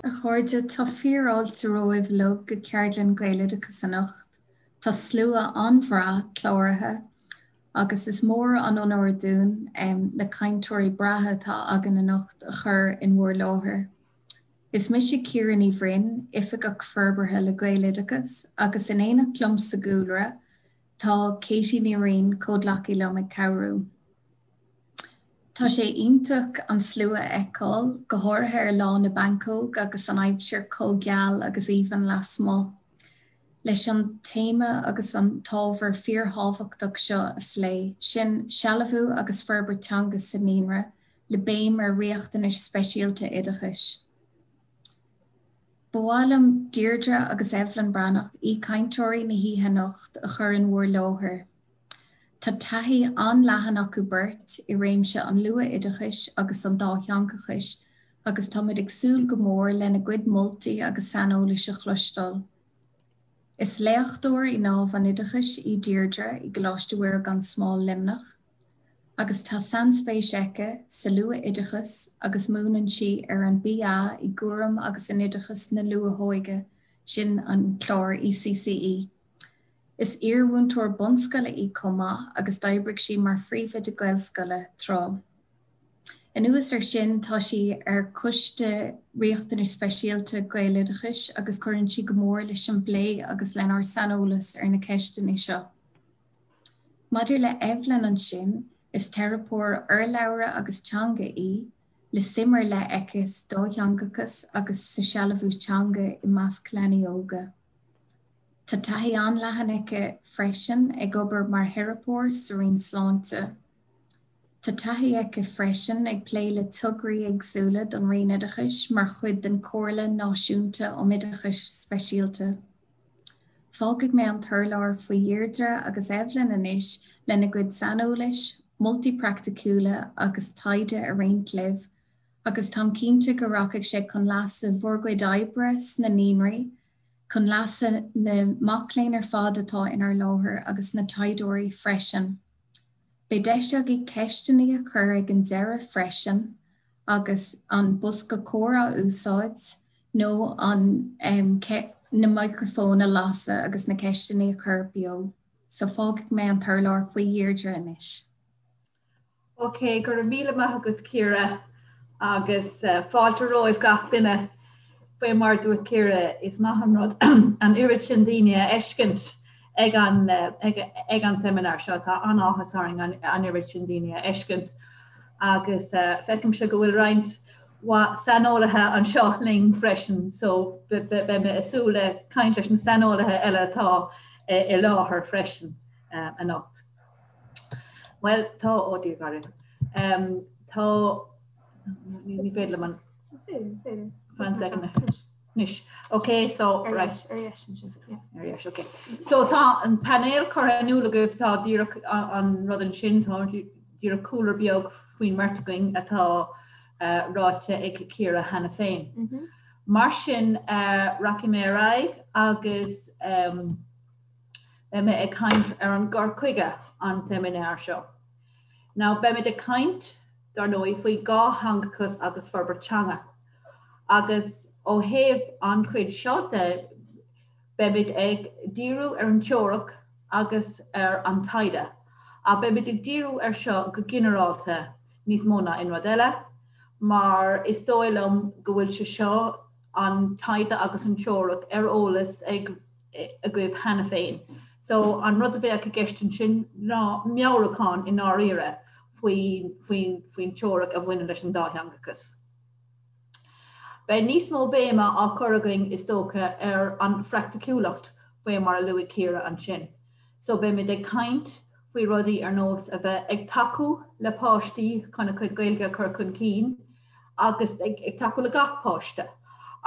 A chairde, tá fíorfháilte romhaibh uilig go Ceardlann Gaeloideachas anocht. Tá slua an-bhreá cláraithe agus is mór an onóir dúinn na cainteoirí breátha atá againn anocht a chur in bhur láthair. Is mise Ciara Ní Bhroin, Oifigeach Forbartha le Gaeloideachas agus in éineacht liom sa gcúlra tá Katie Ní Riain, comhghleacaí liom ag cabhrú. Tá sé iontach an slua a fheiceáil, go háirithe ar Lá na bPancóg agus an aimsir chomh geal agus aoibhinn lasmuigh. Leis an téama agus an t-ábhar fíorthábhachtach seo a phlé, sin sealbhú agus forbairt teanga sa naíonra le béim ar riachtanais speisialta oideachais. Ba mhaith liom Deirdre agus Evelyn Breathnach, aoichainteoirí na hoíche anocht, a chur in bhur láthair. Tá taithí an-leathan acu beirt i réimse an luath-oideachais agus an dátheangachais agus táimid ag súil go mór lena gcuid moltaí agus saineolais a chloisteáil. Is léachtóir i nDámh an Oideachais í Deirdre i gColáiste Mhuire gan Smál, Luimneach, agus tá sainspéis aici sa luath-oideachas agus múineann sí ar an BA i gCúram agus in Oideachas na Luath-Óige, sin an clár ECCE. Is iar-mhúinteoir bunscoile í chomh maith agus d'oibrigh sí mar phríomhoide Gaelscoile tráth. Anuas air sin, tá sí ar Choiste Riachtanais Speisialta Gaeloideachais agus cuireann sí go mór leis an bplé agus lenár saineolas ar na ceisteanna seo. Maidir le Evelyn ansin, is teiripeoir urlabhra agus teanga í, le suim ar leith aici sa dátheangachas agus sa sealbhú teanga i measc leanaí óga. Tá taithí an-leathan aici freisin ag obair mar theiripeoir sa Roinn Sláinte. Tá taithí aici freisin ag plé le tograí éagsúla don Roinn Oideachais mar chuid den Chomhairle Náisiúnta um Oideachas Speisialta. Fágfaidh mé an t-urlár faoi Dheirdre agus Evelyn anois lena gcuid saineolais, moltaí praiticiúla agus taighde a roinnt libh agus táim cinnte go rachaidh sé chun leasa bhur gcuid oibre sna naíonraí, chun leasa na mac léinn ar fad atá inár láthair agus na taighdeoirí freisin. Beidh deis agaibh ceisteanna a chur ag an deireadh freisin agus an bosca comhrá a úsáid nó an na micreafóin a lasadh agus na ceisteanna a chur beo. So fágfaidh mé an t-urlár faoi Dheirdre anois. Ok, go raibh míle maith agat Ciara agus fáilte romhaibh gach duine. Faoi mar a dúirt Ciara, is maith an rud an oiread sin daoine a fheiscint ag an ag an seimineár seo. Tá an-áthas orainn an oiread sin daoine a fheiscint agus feicimse go bhfuil roinnt mhaith saineolaithe anseo linn freisin so beidh mé ag súil le caint leis na saineolaithe eile atá i láthair freisin anocht. Bhuel, tá, ó Dia gairid. Tá, ní féidir liom an... Fan second. Anois. Ok, so, right. Ar dheis ansin, yeah. Ar dheis, ok. So tá an painéal curtha in iúl agaibh, tá díreach an rud ansin, tá díreach cúlra beag faoin mbeirt againn atá ráite ag Ciara cheana féin. Mar sin, rachaidh mé ar aghaidh agus Beidh mé ag caint ar an gcur chuige an tseimineáir seo. Now, beimid ag caint, dar ndóigh, faoi dhátheangachas agus forbairt teanga. Agus ó thaobh an chuid seo de, beimid ag díriú ar an teoiric agus ar an taighde. Ach beimid ag díriú ar seo go ginearálta níos mó ná aon rud eile, mar is dóigh liom go bhfuil sé seo, an taighde agus an teoiric, ar eolas ag agaibh cheana féin. So an rud a bheadh i gceist ansin ná meabhrúchán i ndáiríre faoin teoiric a bhaineann leis an dátheangachas. Beidh níos mó béime á cur againn is dócha ar an phraiticiúlacht faoi mar a luaigh Ciara ansin. So beimid ag caint faoi rudaí ar nós a bheith ag tacú le páistí chun a gcuid Gaeilge a chur chun cinn, agus ag tacú le gach páiste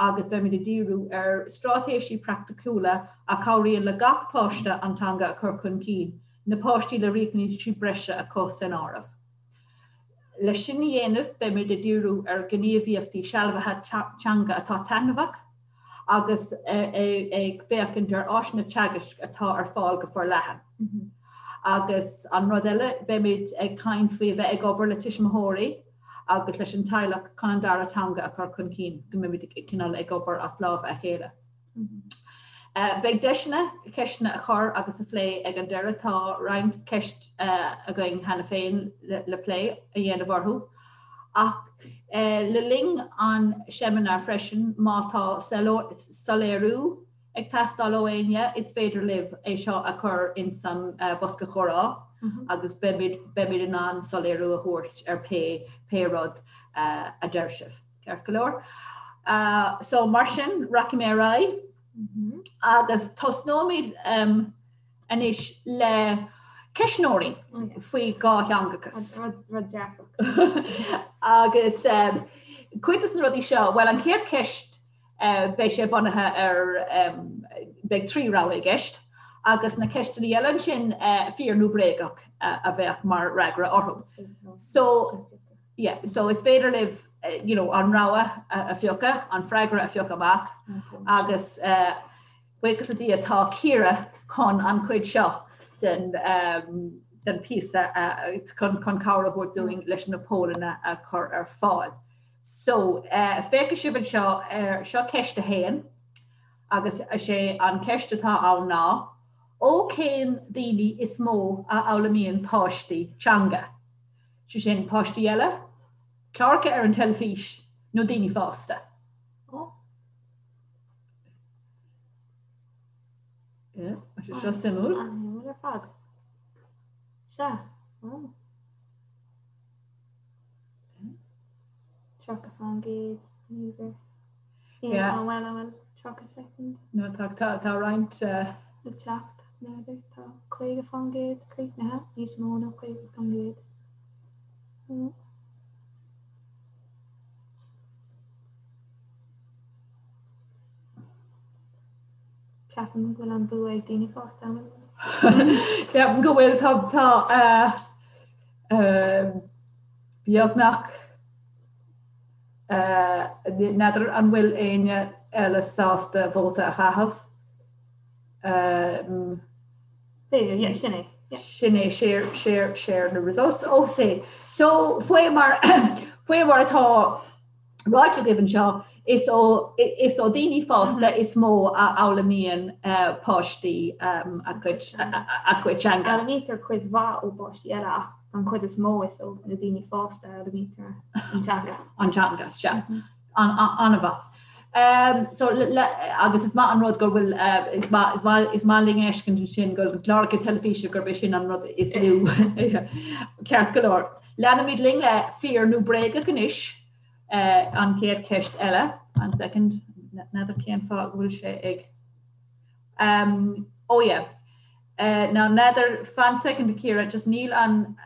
agus beimid ag díriú ar straitéisí praiticiúla a chabhraíonn le gach páiste an teanga a chur chun cinn, na páistí le riachtanaisí breise acu san áireamh. Leis sin a dhéanamh, beimid ag díriú ar ghníomhaíochtaí sealbhaithe teanga atá taitneamhach agus ag féachaint ar áiseanna teagaisc atá ar fáil go forleathan. Agus an rud eile, beimid ag caint faoi a bheith ag obair le tuismitheoirí. agus leis an teaghlach chun an dara teanga a chur chun cinn, go mbeimid cineál ag obair as lámha a chéile. Beidh deiseanna ceisteanna a chur agus a phlé ag an deireadh. Tá roinnt ceist againn cheana féin le plé a dhéanamh orthu. Ach le linn an seimineáir freisin, má tá soiléiriú ag teastáil ó éinne, is féidir libh é seo a chur ins an bosca comhrá agus beimid beimid in ann soiléiriú a thabhairt ar pé pé rud a deir sibh. Ceart go leor. So mar sin, rachaidh mé ar aghaidh agus tosnóimid anois le ceistneoirín faoi dhátheangachas. Rud dearfach. Agus cuid de na rudaí seo, bhuel an chéad cheist beidh sé bunaithe ar, beidh 3 rogha i gceist agus na ceisteanna eile ansin fíor nó bréagach a bheadh mar fhreagra orthu. So yeah, so is féidir libh you know, an rogha a phiocadh, an freagra a phiocadh amach agus buíochas le Dia tá Ciara chun an chuid seo den den píosa chun chun cabhair a thabhairt dúinn leis na pollanna a chur ar fáil. So féachfaidh sibh anseo ar seo ceist a haon agus is é an ceist atá ann ná ó cén daoine is mó a fhoghlaimíonn páistí teanga? Sé sin, páistí eile, cláracha ar an teilifís nó daoine fásta. Yeah, tá sé seo suimiúil. An-shuimiúil ar fad. Sea. Oh. 30%, b'fhéidir. Yeah. Bhuel, bhuel, 30 soicind. No, tá, tá, tá roinnt. Le teacht, n'fheadar, tá 50% críochnaithe, níos mó ná 50%. Ceapaim go bhfuil an bua ag daoine fásta, an bhfuil? Ceapaim go bhfuil, tá, tá, beagnach. N'fheadar an bhfuil éinne eile sásta vóta a chaitheamh? B'fhéidir, yeah, sin é. Sin é, share, share, share na results. Ó, sé. So, faoi mar, faoi mar atá ráite agaibh anseo, is ó, is ó daoine fásta is mó a fhoghlaimíonn páistí a gcuid, a gcuid teanga. Foghlaimítear cuid mhaith ó pháistí eile ach an chuid is mó is ó na daoine fásta a fhoghlaimítear an teanga. An teanga, sea. An-mhaith. So, agus is maith an rud go bhfuil, is maith, is maith, is maith linn a fheiscint ansin go bhfuil cláracha teilifíse gurb é sin an rud is lú. Ceart go leor. Leanfaimid linn le fíor nó bréagach anois, an chéad cheist eile. One second. N'fheadar cén fáth go bhfuil sé ag. Oh yeah. Now n'fheadar, fan soicind a Chiara, just níl an,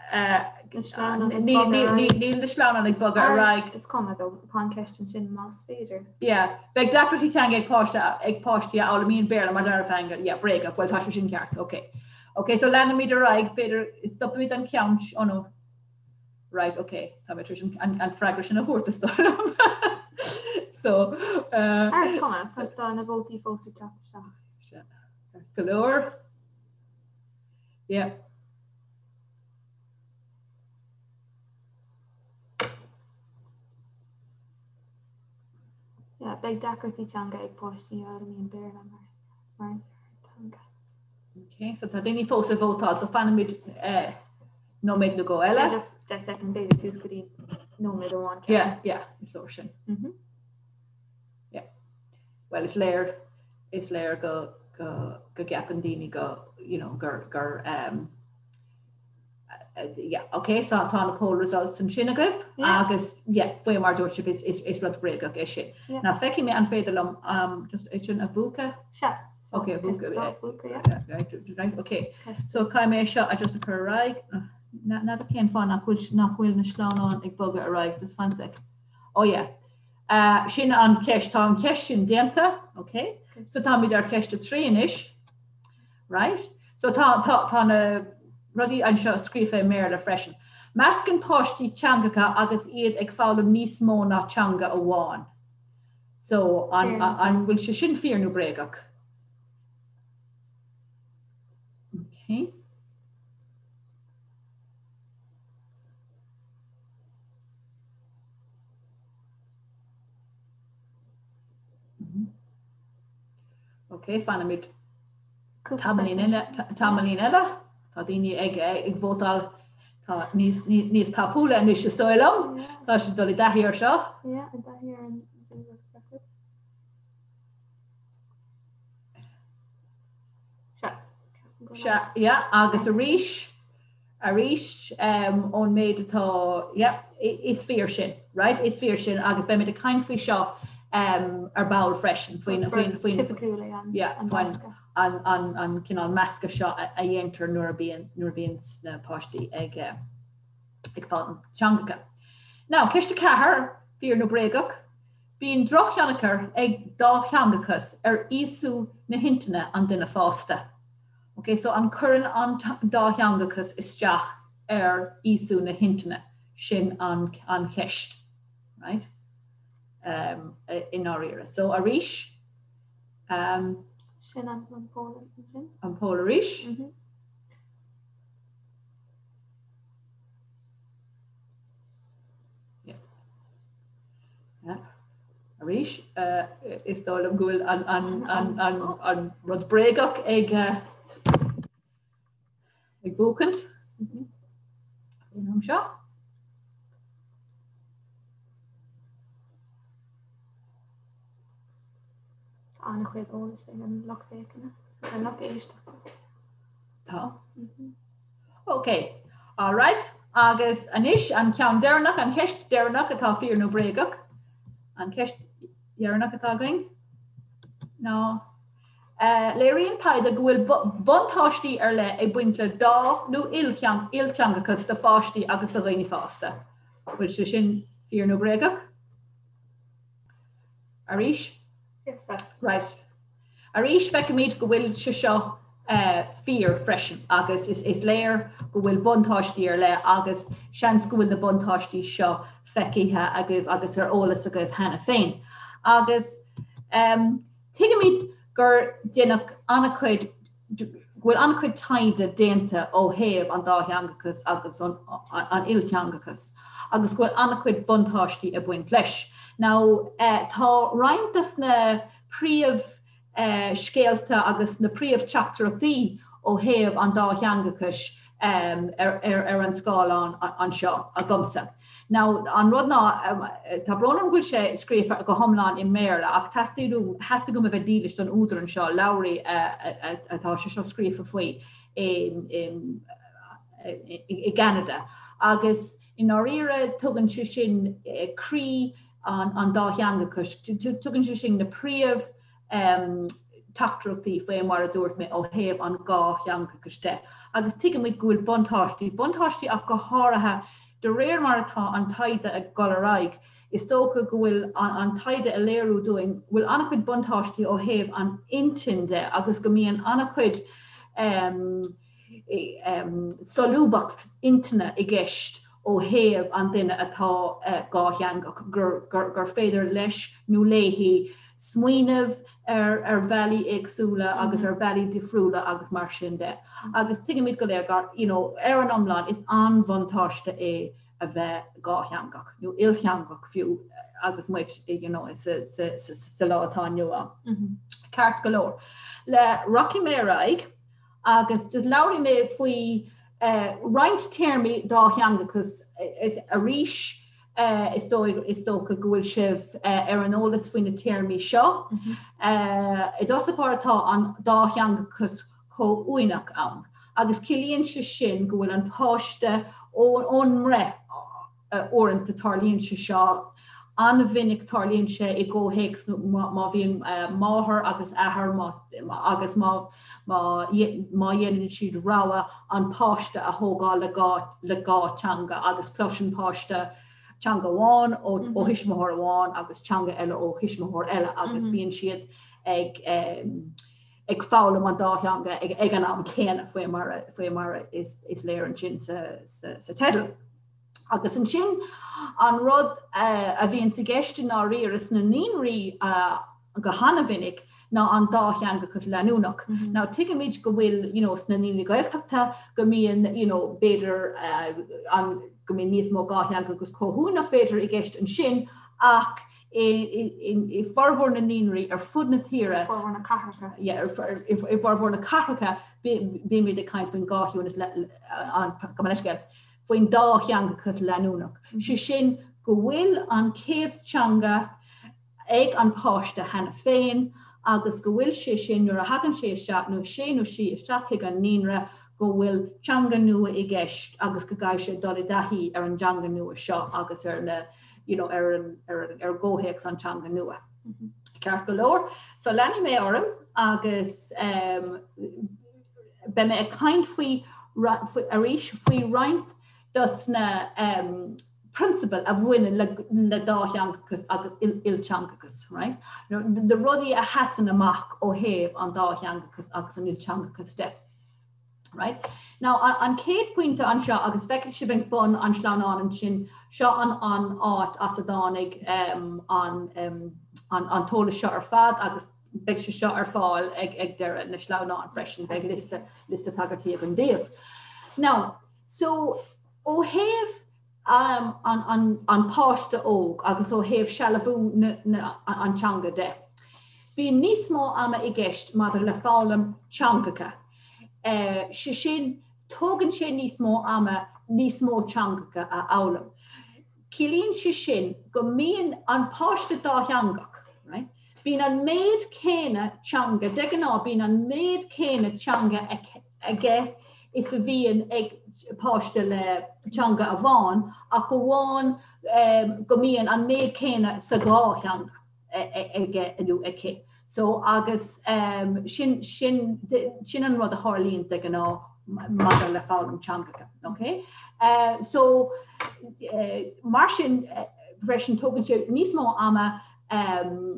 níl na sleamhnáin ag bogadh ar aghaidh. Is cuma though, tá an ceist ansin más féidir. Yeah, beidh deacrachtaí teanga ag páiste, ag páistí a fhoghlaimíonn Béarla mar dara teanga, yeah, bréagach, bhuel tá sé sin ceart, ok. Ok, so leanfaimid ar aghaidh, b'fhéidir, stopfaimid an ceann, oh no, right, ok, tá mé tar éis an freagra sin a thabhairt is dóigh liom. So, uh, Is cuma, tá na vótaí fós ag teacht isteach. Go leor. Yeah. Yeah, beidh deacrachtaí teanga ag páistí a fhoghlaimíonn Béarla mar mar teanga. Okay, so tá daoine fós ag vótáil, so fanfaimid eh, nóiméad nó dhó eile. Just 10 second b'fhéidir suas go dtí nóiméad amháin. Yeah, yeah, is leor sin. Mm -hmm. Yeah. Well, is léir is léir go go go gceapann daoine go you know gur gur um, yeah, okay, so tá na poll results ansin agaibh yeah. agus yeah, faoi mar dúirt sibh is, is, is rud bréagach é sin. Yeah. Now feicfidh mé an féidir liom um, just é sin a mhúchadh? Sea. Okay, mhúchadh. Right, right, okay. So caithfidh mé seo a just a chur ar aghaidh. N'fheadar cén fáth nach bhfuil nach bhfuil na sleamhnáin ag bogadh ar aghaidh, just fan sec. Oh yeah. Sin an cheist, tá an cheist sin déanta, ok? So táimid ar cheist 3 anois, right? So tá, tá, tá na rudaí anseo scríofa i mBéarla freisin. Meascann páistí teangacha agus iad ag foghlaim níos mó ná teanga amháin. So an, an bhfuil sé sin fíor nó bréagach? Ok. Ok, fanfaimid tamaillín tamaillín eile. Tá daoine ag ag vótáil tá níos níos tapúla anois is dóigh liom. Tá siad dul i dtaithí ar seo. Yeah, i dtaithí ar an Zoom Sea, yeah, agus arís, arís ón méid atá, yeah, is fíor sin, right, is fíor sin agus beimid ag caint faoi seo ar ball freisin, faoin, faoin, faoin, Tipiciúil é an, yeah, an mheascadh. an, an, an cineál meascadh seo a, a dhéantar nuair a bhíonn, nuair a bhíonn na páistí ag, ag foghlaim teangacha. Now, ceist 4, fíor nó bréagach? Bíonn drochthionchar ag dátheangachas ar aosú na hintinne an duine fásta. Ok, so an cuireann an dátheangachas isteach ar aosú na hintinne? Sin an an cheist, right? Um, i ndáiríre. So arís, um, Sin an an poll ansin. An poll arís. Mm -hmm. Yeah. Arís, is dóigh liom go bhfuil an rud bréagach ag ag buachaint. An am seo. Tá an-chuid eolais ag an lucht féachana, an lucht éisteachta. Tá. Ok, alright. Agus anois an ceann deireanach, an cheist deireanach atá fíor nó bréagach. An cheist dheireanach atá againn ná Léiríonn taighde go bhfuil buntáistí ar leith ag baint le dá nó ilteangachas do pháistí agus do dhaoine fásta. Bhfuil sé sin fíor nó bréagach? Arís? Right. Arís, feicimid go bhfuil sé seo fíor freisin agus is léir go bhfuil buntáistí ar leith agus seans go bhfuil na buntáistí seo feicthe agaibh agus ar eolas agaibh cheana féin. Agus tuigimid gur deineadh an-chuid go bhfuil an-chuid taighde déanta ó thaobh an dátheangachas agus an ilteangachas agus go bhfuil an-chuid buntáistí ag baint leis. Now, tá roinnt dos na príomh scéalta agus na príomh teachtaireachtaí ó thaobh an dátheangachais ar an scáileán anseo agamsa. Now, an rud ná, tá brón orm go bhfuil sé scríofa go hiomlán i mBéarla, ach theastaigh uaim, theastaigh uaim a bheith dílis don údar anseo, Lowry, atá sé seo scríofa faoi i gCeanada. Agus i ndáiríre, tugann sé sin croí an dátheangachais, tugann sé sin na príomh teachtaireachtaí faoi mar a dúirt mé ó thaobh an dhátheangachais de. Agus tuigimid go bhfuil buntáistí, buntáistí ach go háirithe de réir mar atá an taighde ag dul ar aghaidh, is dócha go bhfuil an taighde ag léiriú dúinn go bhfuil an-chuid buntáistí ó thaobh an intinn de agus go mbíonn an-chuid solúbthacht intinne i gceist ó thaobh an duine atá dhátheangach, gur féidir leis nó léi smaoineamh ar bhealaí éagsúla agus ar bhealaí difriúla agus mar sin de. Agus tuigimid go léir gur, you know, ar an iomlán, is an-bhuntáiste é a bheith dhátheangach, nó ilteangach fiú, agus muid, you know, sa lá atá inniu ann. Ceart go leor. Le rachaidh mé ar aghaidh agus labhróidh mé faoi roinnt téarmaí dátheangachas arís. Is dóigh, is dócha go bhfuil sibh ar an eolas faoi na téarmaí seo. I dtosach báire tá an dátheangachas comhuaineach ann agus ciallaíonn sé sin go bhfuil an páiste ón mbreith uaireanta tarlaíonn sé seo an-mhinic tarlaíonn sé i gcomhthéacs má bhíonn máthair agus athair agus má má dhéanann siad rogha an páiste a thógáil le dhá le dhá teanga agus cloiseann páiste teanga amháin ó ó thuismitheoir amháin agus teanga eile ó thuismitheoir eile agus bíonn siad ag ag foghlaim an dá theanga ag ag an am céanna faoi mar a faoi mar a is is léir ansin sa sa sa teideal. Agus ansin an rud a bhíonns i gceist i ndáiríre sna naíonraí go han-mhinic ná an dátheangachas leanúnach. Now tuigimid go bhfuil you know sna naíonraí Gaeltachta go mbíonn you know b'fhéidir an go mbíonn níos mó dhátheangachas comhuaineach b'fhéidir i gceist ansin ach. I bhformhór na naíonraí ar fud na tíre, formhór na cathracha. Yeah, i bhformhór na cathracha bímid ag caint faoin dhátheangachas, gabh mo leithscéal, faoin dátheangachas leanúnach. Sé sin go bhfuil an chéad teanga ag an páiste cheana féin agus go bhfuil sé sin nuair a thagann sé isteach nó sé nó sí isteach chuig an naíonra go bhfuil teanga nua i gceist agus go gcaithfidh sé dul i dtaithí ar an dteanga nua seo agus ar na you know, ar an, ar an, ar gcomhthéacs an teanga nua. Ceart go leor. So leanfaidh mé orm agus um, beidh mé ag caint faoi, faoi arís faoi roinnt dos na um, prionsabail a bhaineann le, le dátheangachas agus il, ilteangachas, right? Na, na rudaí a sheasann amach ó thaobh an dátheangachas agus an ilteangachas de. Right? Now, an chéad pointe anseo, agus feicfidh sibh ag bun an sleamhnáin ansin, seo an an áit as a dtáinig um, an, um, an, an t-eolas seo ar fad agus beidh sé seo ar fáil ag, ag deireadh na sleamhnáin freisin, beidh liosta, liosta tagairtí againn daoibh. Now, so, ó thaobh um, an, an, an páiste óg agus ó thaobh sealbhú na, na, an teanga de. Bíonn níos mó ama i gceist maidir le foghlaim teangacha. Sé sin, tógann sé níos mó ama níos mó teangacha a fhoghlaim. Ciallaíonn sé sin go mbíonn an páiste dátheangach, right? Bíonn an méid céanna teanga, de ghnáth bíonn an méid céanna teanga aige is a bhíonn ag páiste le teanga amháin ach amháin go mbíonn an méid céanna sa dhá theanga. aige nó aici. So agus sin sin sin an rud a tharlaíonn de ghnáth maidir le foghlaim teangacha. Okay? Uh, so uh, mar sin uh, freisin tógann sé níos mó ama um,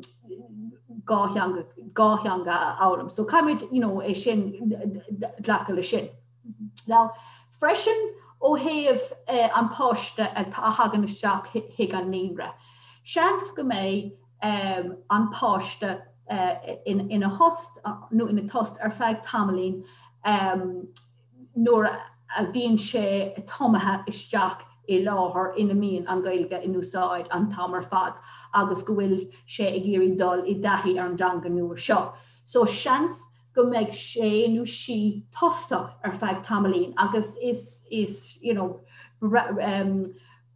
dá theanga dá theanga a fhoghlaim. So caithfimid you know, é sin glacadh le sin. Now, freisin ó thaobh uh, an páiste a thagann isteach chuig an naíonra. Seans go mbeidh um, an páiste uh, in, ina thost nó ina tost ar feadh tamaillín um, nuair a bhíonn sé tumtha isteach i láthair ina mbíonn an Ghaeilge in úsáid an t-am ar fad agus go bhfuil sé ag iarraidh dul i dtaithí ar an dteanga nua seo. So seans go mbeidh sé nó sí tostach ar feadh tamaillín agus is is you know, um,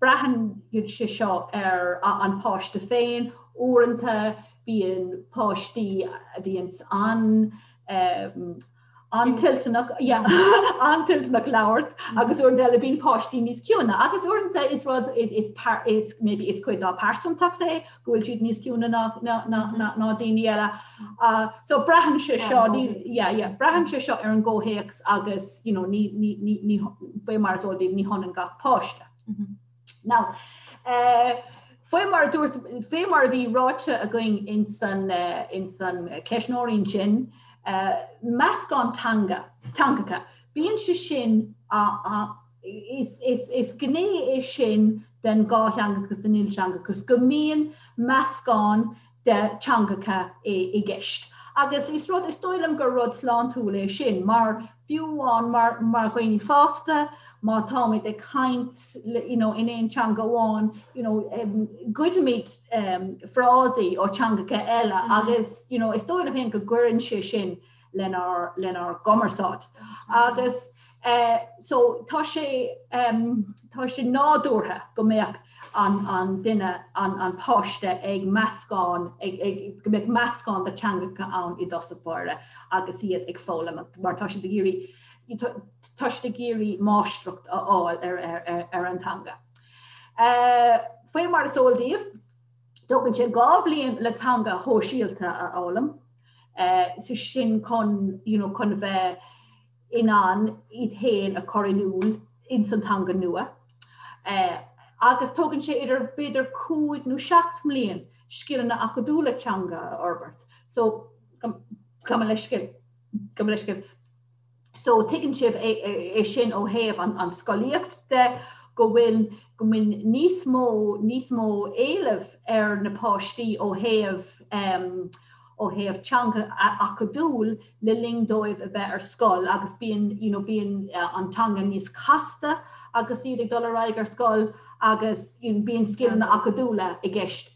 braitheann sé seo ar an páiste féin, uaireanta bíonn páistí a bhíonn an um, an-toilteanach yeah, an-toilteanach labhairt agus uaireanta eile bíonn páistí níos ciúine agus uaireanta is rud is, is, par, is, maybe is cuid dá pearsantacht é go bhfuil siad níos ciúine ná, ná, ná, ná, ná daoine eile. Uh, so braitheann sé seo ní, yeah, yeah, braitheann sé seo ar an gcomhthéacs agus you know, ní, ní, ní, ní, faoi mar is eol daoibh ní hionann gach páiste. Now, uh, faoi mar a dúirt, faoi mar a bhí ráite againn in san, uh, in san ceistneoirín sin, uh, meascán teanga, teangacha, bíonn sé sin uh, uh, is, is, is gné é sin den dhátheangachas den ilteangachas go mbíonn meascán de teangacha i gceist. Agus is rud, is dóigh liom gur rud sláintiúil é sin, mar fiú amháin mar, mar dhaoine fásta, má táimid ag caint you know, in aon teanga amháin, you know, um, goidimid um, frásaí ó teangacha eile mm -hmm. agus you know, is dóigh liom féin go gcuireann sé sin lenár, lenár gcumarsáid. Agus uh, so tá sé um, tá sé nádúrtha go mbeadh an, an duine, an, an páiste ag meascán, ag, ag, go mbeadh meascán de teangacha ann i dtosach báire agus iad ag foghlaim mar tá siad ag iarraidh tá siad ag iarraidh máistreacht a fháil ar, ar, ar, ar an teanga. Uh, faoi mar is eol daoibh, tógann sé 2 bhliain le teanga shóisialta a fhoghlaim, uh, so sin chun, you know, chun bheith in ann iad féin a chur in iúl ins an teanga nua. Agus tógann sé idir b'fhéidir 5 nó 7 mbliain scileanna acadúla teanga a fhorbairt. So, gabh mo leithscéal, gabh mo leithscéal. So, tuigeann sibh é sin ó thaobh an, an scolaíocht de, go bhfuil, go mbíonn níos mó, níos mó éileamh ar na páistí ó thaobh, ó thaobh teanga acadúil le linn dóibh a bheith ar scoil agus bíonn you know bíonn an teanga níos casta agus iad ag dul ar aghaidh ar scoil Agus bíonn scileanna acadúla i gceist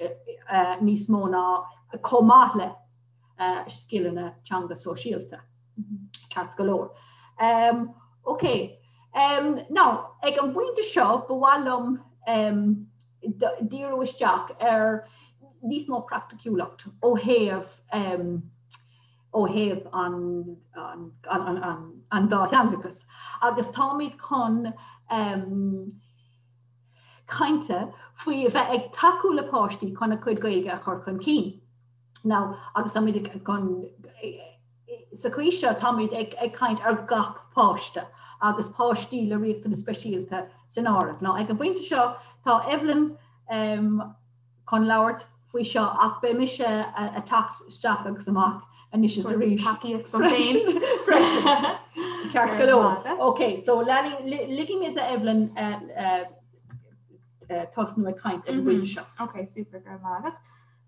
níos mó ná chomh maith le scileanna teanga sóisialta. Ceart go leor. Ok. Now, ag an bpointe seo, ba mhaith liom díriú isteach ar níos mó praiticiúlacht ó thaobh ó thaobh an an dátheangachas. Agus táimid chun cainte faoi a bheith ag tacú le páistí chun a gcuid Gaeilge a chur chun cinn. Now, agus táimid ag chun sa chaoi seo táimid ag ag caint ar gach páiste agus páistí le riachtanais speisialta san áireamh. Now, ag an bpointe seo tá Evelyn um, chun labhairt faoi seo ach beidh mise ag teacht isteach agus amach anois is arís. Tacaíocht dom féin. Freisin. Ceart go leor. Ok, so ligfidh mé d'Evelyn tosnú ag caint ag an bpointe seo. Ok, super, go raibh maith agat.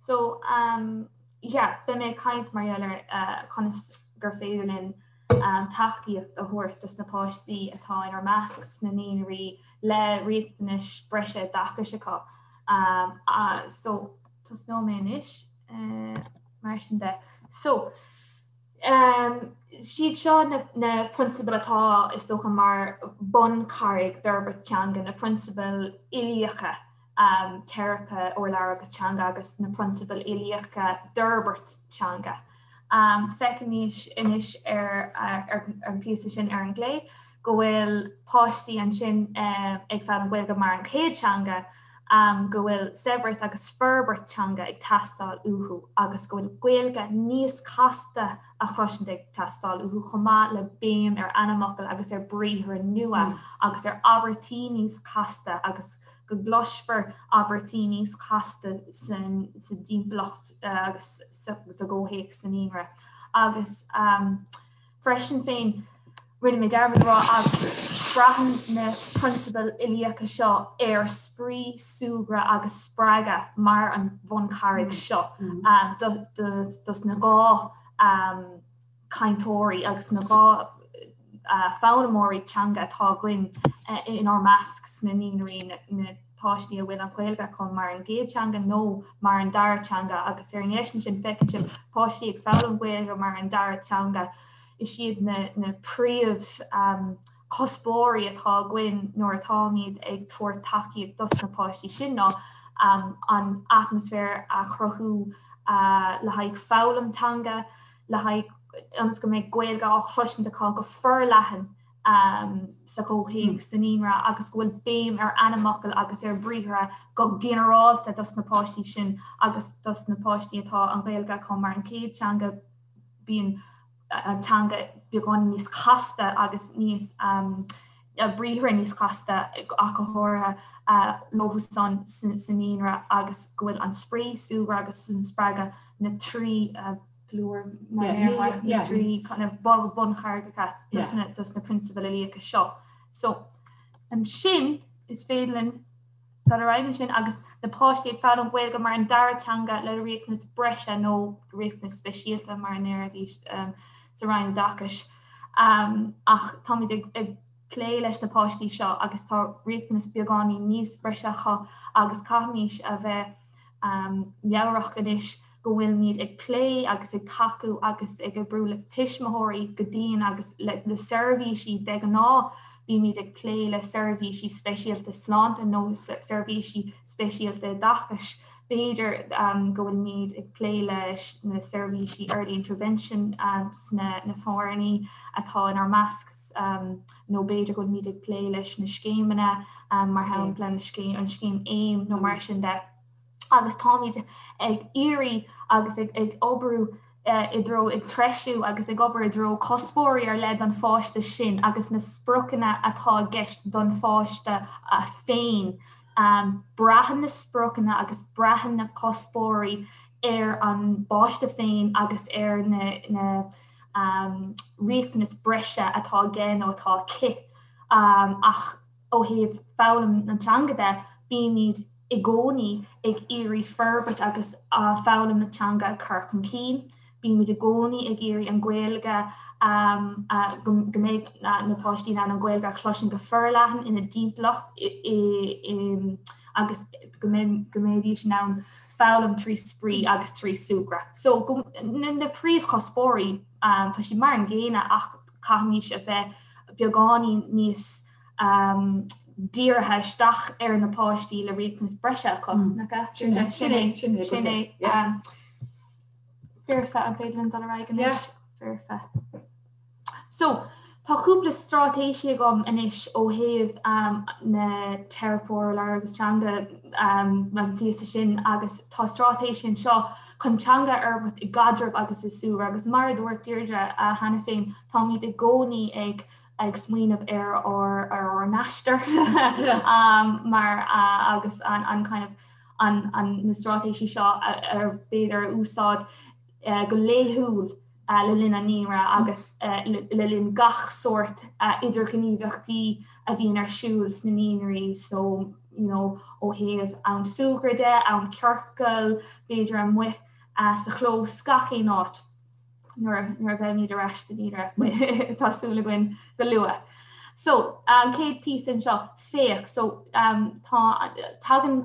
So, um, yeah, beidh mé ag caint mar gheall ar uh, conas gur féidir linn um, tacaíocht a thabhairt dos na páistí atá inár measc sna naíonraí le riachtanais breise oideachais acu. Um, uh, so, tosnóidh mé anois uh, mar sin de. So, um, siad seo na, na prionsabail atá is dócha mar buncharraig d'fhorbairt teanga, na prionsabail uilíocha um, teiripe urlabhra agus teanga agus na prionsabail uilíocha d'fhorbairt teanga. Um, feicimid anois ar, ar an píosa sin ar an gclé go bhfuil páistí ansin um, ag foghlaim Gaeilge mar an chéad teanga, um, go bhfuil saibhreas agus forbairt teanga ag teastáil uathu agus go bhfuil Gaeilge níos casta a chloisint ag teastáil uathu chomh maith le béim ar ainmfhocail agus ar briathra nua mm. agus ar abairtí níos casta agus go gcloisfear abairtí níos casta sa dtimpeallacht agus sa gcomhthéacs sa naíonra. Agus freisin féin, rinne mé dearmad a rá ach braitheann na prionsabail uilíocha seo ar spraoi, súgradh agus spreagadh mar an bhuncharraig seo dos na 2 cainteoirí agus na 2 foghlaimeoirí teanga atá againn inár measc sna naíonraí, na páistí a bhfuil an Ghaeilge acu mar an gcéad teanga nó mar an dara teanga agus ar an ndeis ansin feiceann sibh páistí ag foghlaim Gaeilge mar an dara teanga. Is iad na príomh cuspóirí atá againn nuair atáimid ag tabhairt tacaíocht dos na páistí sin ná an atmaisféar a chruthú le haghaidh foghlaim teanga, le haghaidh ionas go mbeidh Gaeilge á chloisint acu go forleathan sa chomhthéacs sa naíonra agus go bhfuil béim ar ainmfhocail agus ar bhriathra go ginearálta dos na páistí sin agus dos na páistí atá an Ghaeilge acu mar an chéad teanga bíonn an teanga beagán níos casta agus níos briathra níos casta ach go háirithe leo san sa naíonra agus go bhfuil an spraoi, súgradh agus an spreagadh na 3 plúr mar na 3 kind of buncharraigeacha dos na prionsabail uilíocha seo. So ansin is féidir linn dul ar aghaidh ansin agus na páistí ag foghlaim Gaeilge mar an dara teanga le riachtanas breise nó riachtanas speisialta mar a ndéarfaidís sa Roinn Oideachais. Ach táimid ag plé leis na páistí seo agus tá riachtanas beagáinín níos breise acu agus caithfimid a bheith meabhrach anois go bhfuilimid ag plé agus ag tacú agus ag oibriú le tuismitheoirí go dian agus le seirbhísí de ghnáth bímid ag plé le seirbhísí speisialta sláinte nó seirbhísí speisialta oideachais. B'fhéidir go bhfuilimid ag plé leis na seirbhísí early intervention sna na foirne atá inár measc nó b'fhéidir go bhfuilimid ag plé leis na scéimeanna mar shampla an scéim AIM nó mar sin de. agus táimid ag iarraidh agus ag oibriú i dtreo, ag treisiú agus ag obair i dtreo cuspóirí ar leith don pháiste sin agus na spriocanna atá i gceist don pháiste féin. Braitheann na spriocanna agus braitheann na cuspóirí ar an bpáiste féin agus ar na riachtanais breise atá aige nó atá aici ach Ó thaobh foghlaim na teanga de, bímid i gcónaí ag iarraidh forbairt agus foghlaim na teanga a chur chun cinn. Bímid i gcónaí ag iarraidh an Ghaeilge go mbeidh na páistí in ann an Ghaeilge a chloisint go forleathan ina dtimpeallacht agus go mbeidís in ann foghlaim trí spraoi agus trí súgradh. So na príomhchuspóirí, tá siad mar an gcéanna ach caithfimid a bheith beagáinín níos dírithe isteach ar na páistí le riachtanas breise acu. Nach ea? Sin é. Sin é. Sin é. Foirfe, an féidir linn dul ar aghaidh anois? Foirfe. So, tá cúpla straitéisí agam anois ó thaobh na teiripeoir labhartha agus teanga an phíosa sin agus tá straitéisí anseo chun teanga a fhorbairt i gcaidreamh agus i súgradh agus mar a dúirt Deirdre cheana féin, táimid i gcónaí ag ag smaoineamh ar ár ar ár n-aistear mar agus an an kind of an an na straitéisí seo ar b'fhéidir a úsáid go laethúil le linn an naíonra agus le linn gach sórt idirghníomhaíochtaí a bhíonn ar siúl sna naíonraí so you know ó thaobh am súgradh de, am ciorcail, b'fhéidir amuigh sa chlós, gach aon áit. nuair a bheimid ar ais sa naíonra, tá súil againn go luath. So, an chéad píosa anseo, féach, so tá, tagann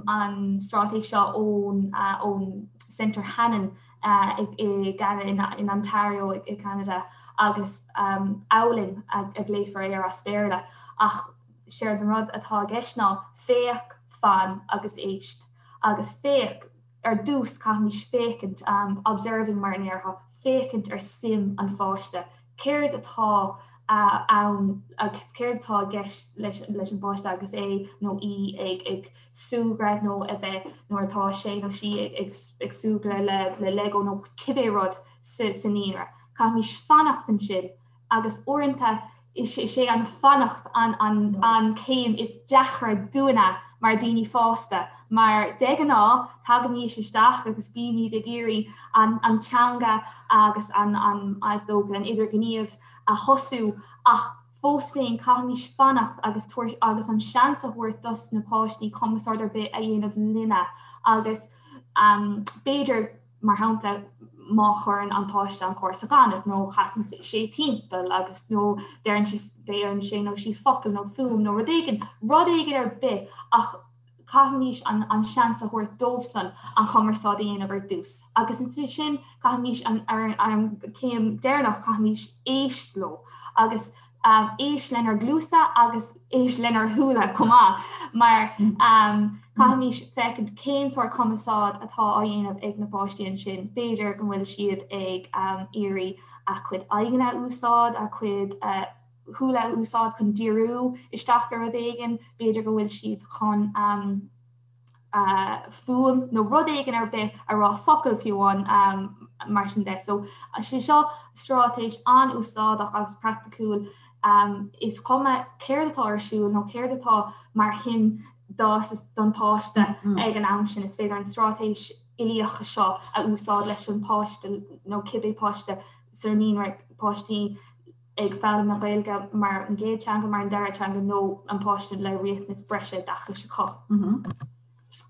an straitéis seo ón ón Centre Hanen i gCeanada, in Ontario i gCeanada agus owling a ghlaofar air as Béarla ach séard an rud atá i gceist ná féach, fan agus éist agus féach, Ar dtús, caithfimid féachaint, observing mar a ndéarfá, féachaint ar suim an pháiste. Céard atá ann agus céard atá i gceist leis an bpáiste agus é nó í ag súgradh nó a bheith nuair atá sé nó sí ag súgradh le Lego nó cibé rud sa naíonra. Caithfimid fanacht ansin agus uaireanta is é an fanacht an chéim is deacra dúinne mar daoine fásta, mar de ghnáth tagaimís isteach agus bímid ag iarraidh an teanga agus an, is dócha, an idirghníomh a thosú ach fós féin caithfimid fanacht agus tabhairt agus an seans a thabhairt dos na páistí cumarsáid ar bith a dhéanamh linne agus b'fhéidir Mar shampla, má chuireann an páiste an carr sa ghaineamh nó chasann sé timpeall agus nó deireann sé deireann sé nó sí focal nó fuaim nó rud éigin, rud éigin ar bith ach caithfimid an an seans a thabhairt dóibhsan an chumarsáid a dhéanamh ar dtús. Agus ansin caithfimid an ar an chéim deireanach caithfimid éist leo agus éist lenár gcluasa agus éist lenár shúile chomh maith mar caithfimid féachaint cén sórt cumarsáid atá á dhéanamh ag na páistí ansin. B'fhéidir go bhfuil siad ag iarraidh a gcuid aghaidheanna a úsáid, a gcuid shúile a úsáid chun díriú isteach ar rud éigin, b'fhéidir go bhfuil siad chun fuaim nó rud éigin ar bith a rá, focal fiú amháin mar sin de. So sé seo straitéis an-úsáideach agus praiticiúil. Is cuma céard atá ar siúl nó céard atá mar shuim don pháiste ag an am sin, is féidir an straitéis uilíoch seo a úsáid leis an páiste nó cibé páiste sa naíonra, páistí ag foghlaim na Gaeilge mar an gcéad teanga, mar an dara teanga nó an páiste le riachtanas breise oideachais acu.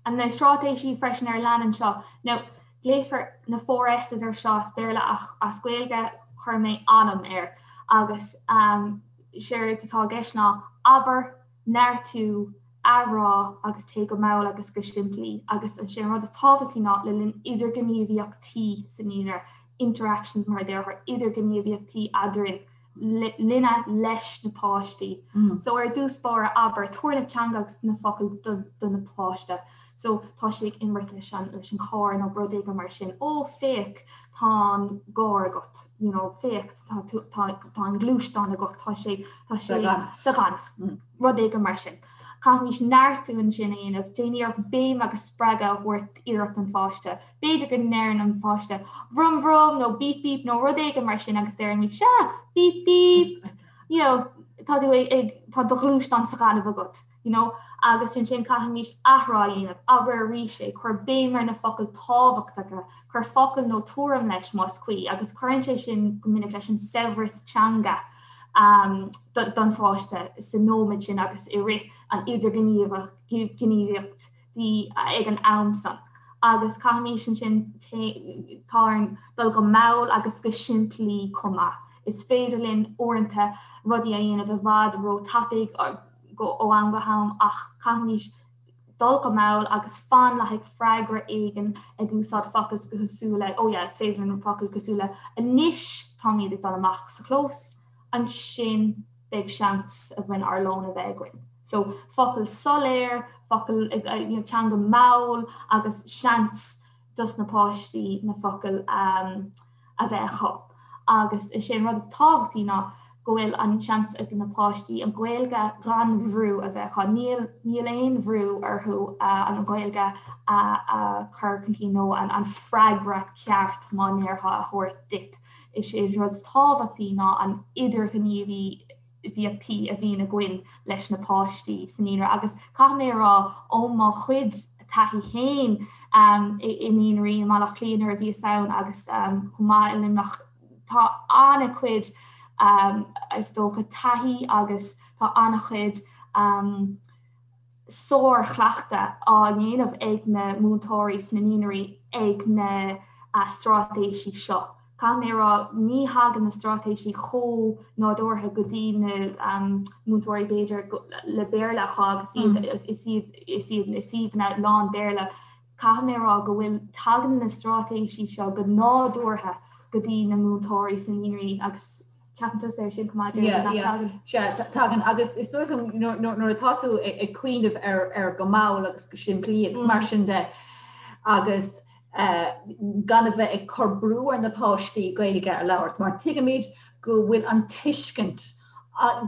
And na straitéisí freisin ar lean anseo. Now, glaofar na 4 S's ar seo as Béarla ach as Gaeilge chuir mé anam air agus um, séard atá i gceist ná abair, neartú, athrá agus téigh go mall agus go simplí agus ansin an rud is tábhachtaí ná le linn idirghníomhaíochtaí sa naíonra, interactions mar a déarfá, idirghníomhaíochtaí eadrainn, linne, leis na páistí. So ar dtús báire abair, tabhair na teanga agus na focail do do na páiste. So tá sé ag imirt leis an leis an charr nó rud éigin mar sin, ó féach tá an carr agat, you know, féach tá tá tá an gluaisteán agat, tá sé tá sé sa ghaineamh. Rud éigin mar sin. Caithfimid neartú ansin a dhéanamh, déan iarracht béim agus spreagadh a thabhairt d'iarracht an pháiste. B'fhéidir go ndeireann an páiste vrum vrum nó bíp bíp nó rud éigin mar sin agus deirimid sea, bíp bíp, you know, tá tú ag, tá do ghluaisteán sa ghaineamh agat, you know, agus ansin caithfimid athrá a dhéanamh, abair arís é, cuir béim ar na focail tábhachtacha, cuir focal nó tuairim leis más cuí agus cuireann sé sin go minic leis an saibhreas teanga. don pháiste sa nóiméad sin agus i rith an idirghníomhaíochtaí ag an am san. Agus caithfimís ansin tá orainn dul go mall agus go simplí chomh maith. Is féidir linn uaireanta rudaí a dhéanamh i bhfad ró-tapaidh ó am go ham ach caithfimís dul go mall agus fan le haghaidh freagra éigin ag úsáid focail cosúil le, oh yeah, is féidir linn focail cosúil le anois táimid ag dul amach sa chlós, ansin beidh seans againn ár lón a bheith againn. So focal soiléir, focal you know, teanga mall agus seans dos na páistí na focail um, a bheith acu. Agus is é an rud is tábhachtaí ná go bhfuil an seans ag na páistí an Ghaeilge gan bhrú a bheith acu. Níl, níl aon bhrú orthu uh, an Ghaeilge a, a chur chun cinn nó an, an freagra ceart mar a ndéarfá a thabhairt duit. Is é an rud is tábhachtaí ná an idirghníomhaíochtaí a bhíonn againn leis na páistí sa naíonra agus caithfidh mé a rá ó mo chuid taithí féin i naíonraí i mBaile Átha Cliath nuair a bhíos ann agus chomh maith i Luimneach tá an-chuid is dócha taithí agus tá an-chuid sárchleachtadh á dhéanamh ag na múinteoirí sna naíonraí ag na straitéisí seo. Caithfidh mé a rá, ní thagann na straitéisí chomh nádúrtha go dtí na múinteoirí b'fhéidir le Béarla acu agus iad is iad is iad i suíomhanna lán Béarla. Caithfidh mé a rá go bhfuil tagann na straitéisí seo go nádúrtha go dtí na múinteoirí sna naíonraí agus Ceapann tusa air sin chomh maith, Deirdre, nach dtagann? Sea, tagann agus is dóigh liom nuair atá tú ag cuimhneamh ar go mall agus go simplí agus mar sin de agus gan a bheith ag cur brú ar na páistí Gaeilge a labhairt mar tuigimid go bhfuil an tuiscint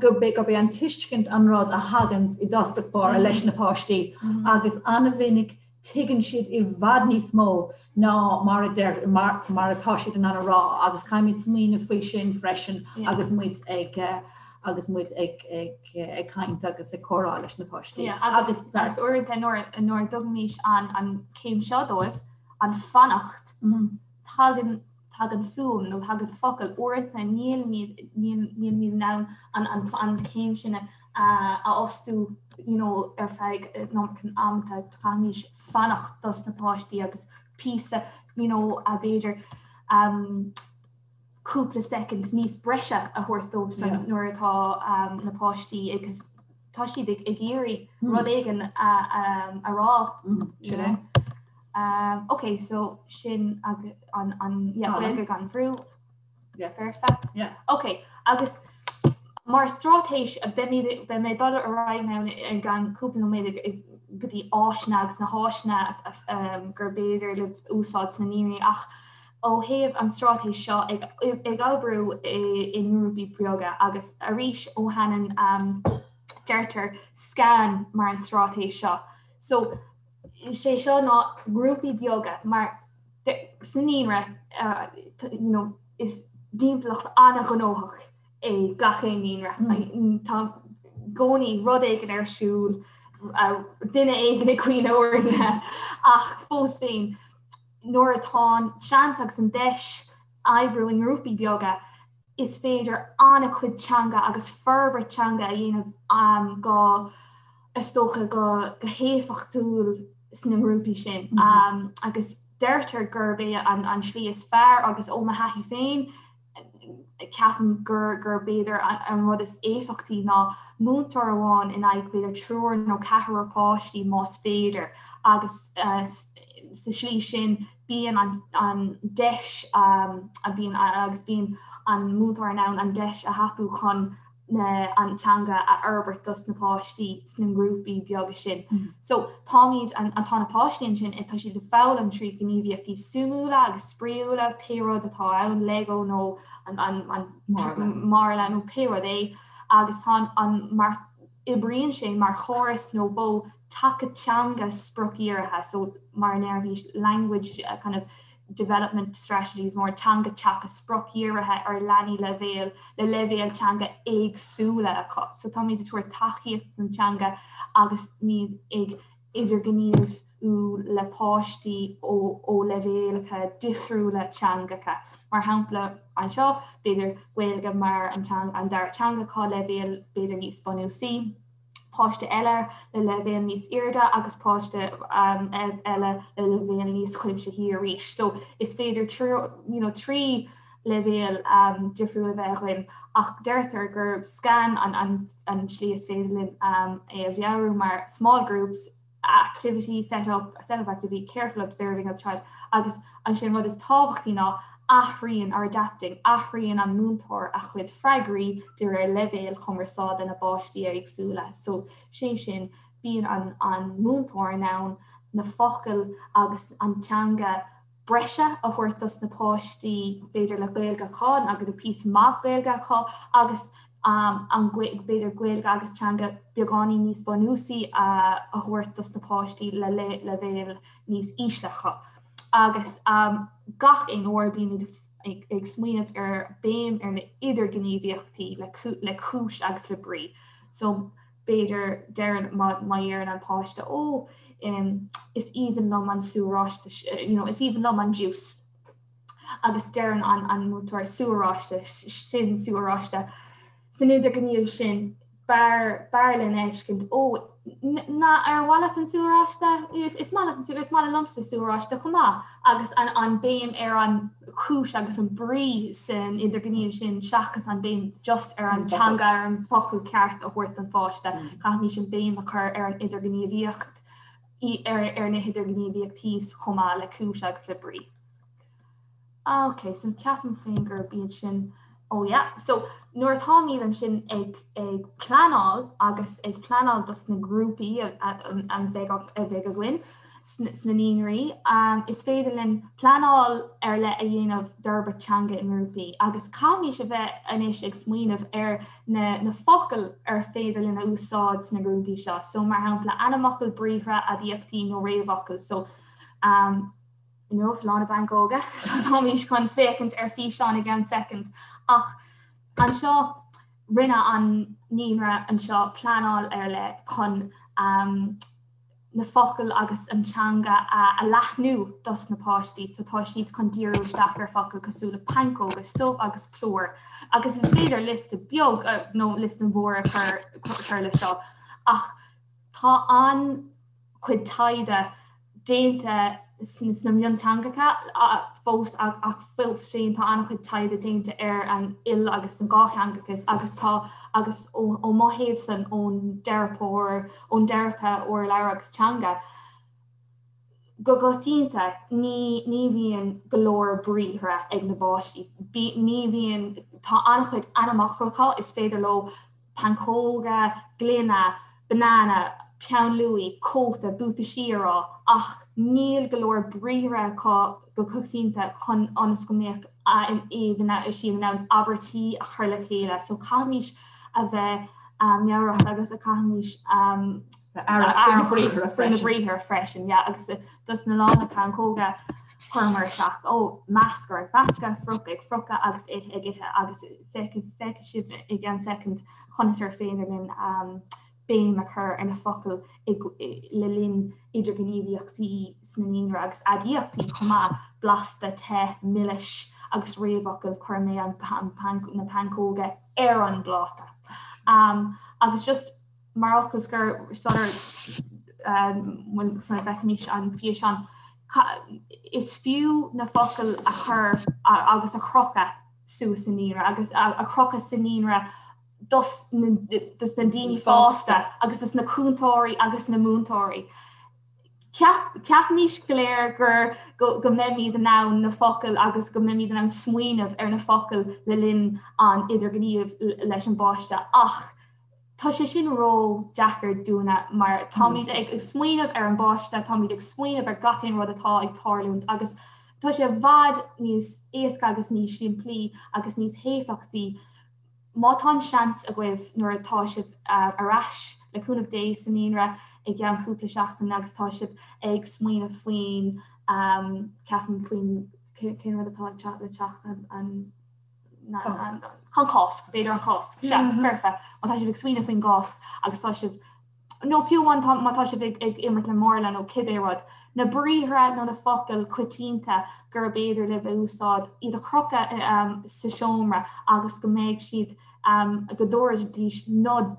gurb é an tuiscint an rud a thagann i dtosach báire leis na páistí agus an-mhinic tuigeann siad i bhfad níos mó ná mar a deir, mar atá siad in ann a rá agus caithfimid smaoineamh faoi sin freisin agus muid ag agus muid ag ag caint agus ag comhrá leis na páistí. Agus agus uaireanta nuair nuair a dtugaimís an an céim seo dóibh, an fanacht, tagann tagann fuaim nó tagann focal, uaireanta nílimid nílimid in ann an an an chéim sin a a fhostú you know ar feadh an iomarca amanta caithfimís fanacht dos na páistí agus píosa you know a b'fhéidir um cúpla soicind níos breise a thabhairt dóibh san nuair atá um na páistí ag tá siad ag ag iarraidh rud éigin a a rá. Sin é. Um, ok, so sin an, an yeah, Gaeilge gan bhrú. Yeah. Foirfe. Yeah. Ok, agus mar straitéis beidh mé ag dul ar aghaidh ann i gceann cúpla nóiméad go dtí áiseanna agus na háiseanna um, gur b'fhéidir libh úsáid sna naíonraí ach ó thaobh an straitéis seo ag, ag oibriú i, i ngrúpaí beaga agus arís ó Hannon um, deirtear SCAN mar an straitéis seo. So Is é seo ná grúpaí beaga mar sa naíonra you know is timpeallacht an-ghnóthach é gach aon naíonra. Tá i gcónaí rud éigin ar siúl, duine éigin ag caoineadh uaireanta ach fós féin nuair atá an seans agus an deis oibriú i ngrúpaí beaga is féidir an-chuid teanga agus forbairt teanga a dhéanamh go is dócha go héifeachtúil sna ngrúpaí sin agus deirtear gurb é an tslí is fearr agus ó mo thaithí féin ceapaim gur gur b'fhéidir an rud is éifeachtaí ná múinteoir amháin in aghaidh b'fhéidir triúr nó ceathrar páistí más féidir agus sa slí sin bíonn an an deis a bíonn agus bíonn an múinteoir in ann an deis a thapú chun na an teanga a fhorbairt dos na páistí sna ngrúpaí beaga sin. So táimid an tá na páistí ansin tá siad ag foghlaim trí ghníomhaíochtaí suimiúla agus spraíúla, pé rud atá ann, Lego nó an an an marla nó pé rud é agus tá an mar oibríonn sé mar chóras nó mhodh taca teanga spriocdhírithe, so mar a ndéarfaimís language kind of development strategies mar teanga taca spriocdhírithe ar leanaí leibhéal le leibhéal teanga éagsúla acu. So táimid ag tabhairt tacaíocht don teanga agus muid ag idirghníomhú le páistí ó ó leibhéalacha difriúla teangacha. Mar shampla anseo, b'fhéidir Gaeilge mar an an dara teanga acu leibhéal b'fhéidir níos bunúsaí. páiste eile le leibhéal níos airde agus páiste eile le leibhéal níos cuimsithí arís. So is féidir you know, 3 leibhéal difriúil a bheith againn ach deirtear gur SCAN an, an, an slí is féidir linn é a mheabhrú mar small groups, activity, set up, set up activity, careful observing of the child agus ansin rud is tábhachtaí ná athraíonn or adapting, athraíonn an múinteoir a chuid freagraí de réir leibhéal cumarsáide na bpáistí éagsúla. So sé sin, bíonn an an múinteoir in ann na focail agus an teanga breise a thabhairt dos na páistí, b'fhéidir le Gaeilge acu agus píosa maith Gaeilge acu agus an b'fhéidir Gaeilge agus teanga beagáinín níos bunúsaí a thabhairt dos na páistí le leibhéal níos ísle acu. Agus gach aon uair bímid ag smaoineamh ar béim ar na idirghníomhaíochtaí le cúis agus le brí. So b'fhéidir deireann má deireann an páiste ó is aoibhinn liom an sú oráiste you know, is aoibhinn liom an juice agus deireann an an múinteoir sú oráiste sin sú oráiste san idirghníomh sin b'fhearr b'fhearr linn a fheiscint ó ná ar mhaith leat an sú oráiste is is maith leat an sú is maith liomsa sú oráiste chomh maith agus an an béim ar an chúis agus an brí san idirghníomh sin seachas an béim just ar an teanga ar an focal ceart a thabhairt don pháiste. Caithfimid an béim a chur ar an idirghníomhaíocht ar ar na hidirghníomhaíochtaí chomh maith le cúis agus le brí. Ok, so ceapaim féin gurb iad sin oh yeah. So nuair atáimid ansin ag ag pleanáil agus ag pleanáil dos na grúpaí a a bheidh a bheidh againn sna naíonraí, is féidir linn pleanáil ar leith a dhéanamh d'fhorbairt teanga i ngrúpaí agus caithfimid a bheith anois ag smaoineamh ar na na focail ar féidir linn a úsáid sna grúpaí seo. So mar shampla ainmfhocail, briathra, aidiachtaí nó réamhfhocail. So um, Inniu Lá na bPancóga, so táimid chun féachaint ar físeán i gceann soicind. Ach anseo rinne an naíonra anseo pleanáil ar leith chun um, na focail agus an teanga a leathnú dos na páistí, so tá siad chun díriú isteach ar focail cosúil le pancóga, subh agus plúr. Agus is féidir liosta beag nó liosta mhór a chur chur le seo ach tá an chuid taighde déanta sna mionteangacha fós ach fós féin tá an-chuid taighde déanta ar an il agus an dhátheangachas agus tá agus ó mo thaobhsan ón dteiripeoir ón dteiripe urlabhra agus teanga go coitianta ní ní bhíonn go leor briathra ag na bpáistí ní bhíonn tá an-chuid ainmfhocal acu is féidir leo pancóga, gloine, banana, peann luaidhe, cóta, buataisí a rá ach níl go leor briathra acu go coitianta chun ionas go mbeadh siad in ann abairtí a chur le chéile. So caithfimid a bheith meabhrach agus a caithfimid aireach faoi na briathra freisin. Yeah, agus dos na lá na pancóga chuireamar isteach ó meascadh ag meascadh, friochadh ag friochadh agus ithe ag ithe agus feicfidh sibh i gceann soicind conas ar féidir linn béim a chur ar na focail le linn idirghníomhaíochtaí sna naíonra agus aidiachtaí chomh maith, blasta, te, milis agus réamhfhocail, chuir mé na pancóga ar an bpláta. Agus just mar fhocal scoir sular sula bhfeicfimid an físeán, is fiú na focail a chur agus a chrochadh suas sa naíonra agus a chrochadh sa naíonra dos na daoine fásta agus dos na cúntóirí agus na múinteoirí. Ceapaimid go léir gur go mbeimid in ann na focail agus go mbeimid in ann smaoineamh ar na focail le linn an idirghníomh leis an bpáiste ach tá sé sin ró-deacair dúinne mar táimid ag smaoineamh ar an bpáiste, táimid ag smaoineamh ar gach aon rud atá ag tarlúint agus tá sé i bhfad níos éasca agus níos simplí agus níos héifeachtaí má tá an seans agaibh nuair atá sibh ar ais le cúnamh Dé sa naíonra i gceann cúpla seachtain agus tá sibh ag smaoineamh faoin ceapaim faoin cén rud atá ag le teacht an an Cháisc, b'fhéidir an Cháisc, sea, foirfe, má tá sibh ag smaoineamh faoin gCáisc agus tá sibh, nó fiú amháin má tá sibh ag imirt le marla nó cibé rud, na briathra nó na focail coitianta gurb fhéidir libh a úsáid, iad a chrochadh sa seomra agus go mbeidh siad, go dtabharfaidís nod.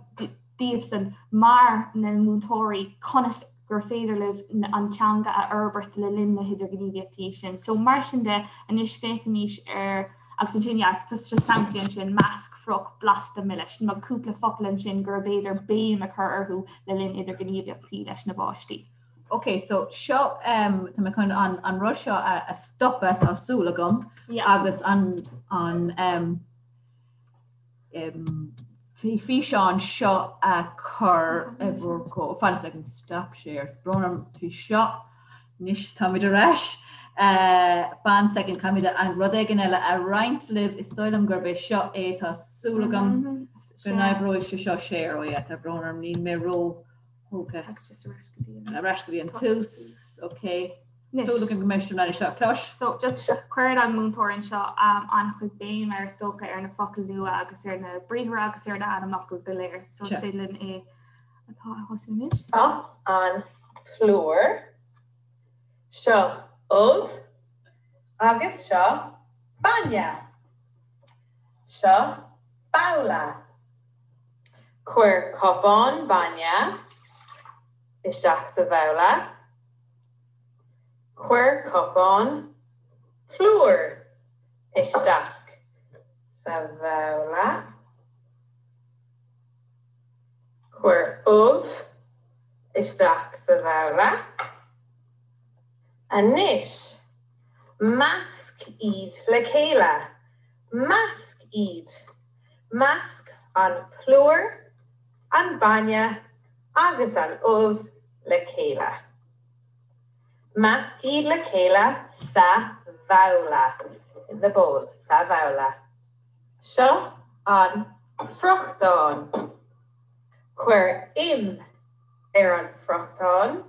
daoibhsean mar na múinteoirí conas gur féidir libh an teanga a fhorbairt le linn na hidirghníomhaíochtaí sin. So mar sin de, anois féachaimis ar agus ansin yeah, just just samplaí ansin, measc, frioch, blasta, milis, nó cúpla focal ansin gurb fhéidir béim a chur orthu le linn idirghníomhaíochtaí leis na bpáistí. Ok, so seo um, tá mé chun an, an rud seo a, a stopadh tá súil agam yeah. agus an, an um, um, físeán seo a chur i bhur gcomhair. Fan second, stop share. Brón orm faoi seo. Anois táimid ar ais. Fan second, caithfimid an rud éigin eile a roinnt libh. Is dóigh liom gurb é seo é, tá súil agam go n-oibreoidh sé seo share. Oh yeah, tá brón orm, níl mé ró-thógtha. Agus just ar ais go dtí an. Ar ais go dtí an tús, ok. Súil agam go mbeidh sibh in ann é seo a chlois. So just cuireann an múinteoir anseo um, an-chuid béim ar is dócha ar na focail nua agus ar na briathra agus ar na ainmfhocail go léir. So is féidir linn é atá a thosú anois. Seo an plúr, seo ubh agus seo bainne. Seo babhla. Cuir cupán bainne isteach sa bhabhla. Cuir cupán plúir isteach sa bhabhla. Cuir ubh isteach sa bhabhla. Anois, measc iad le chéile. Measc iad. Measc an plúr, an bainne agus an ubh le chéile. Measc iad le chéile sa bhabhla, in the bowl, sa bhabhla. Seo an friochtán. Cuir im ar an bhfriochtán.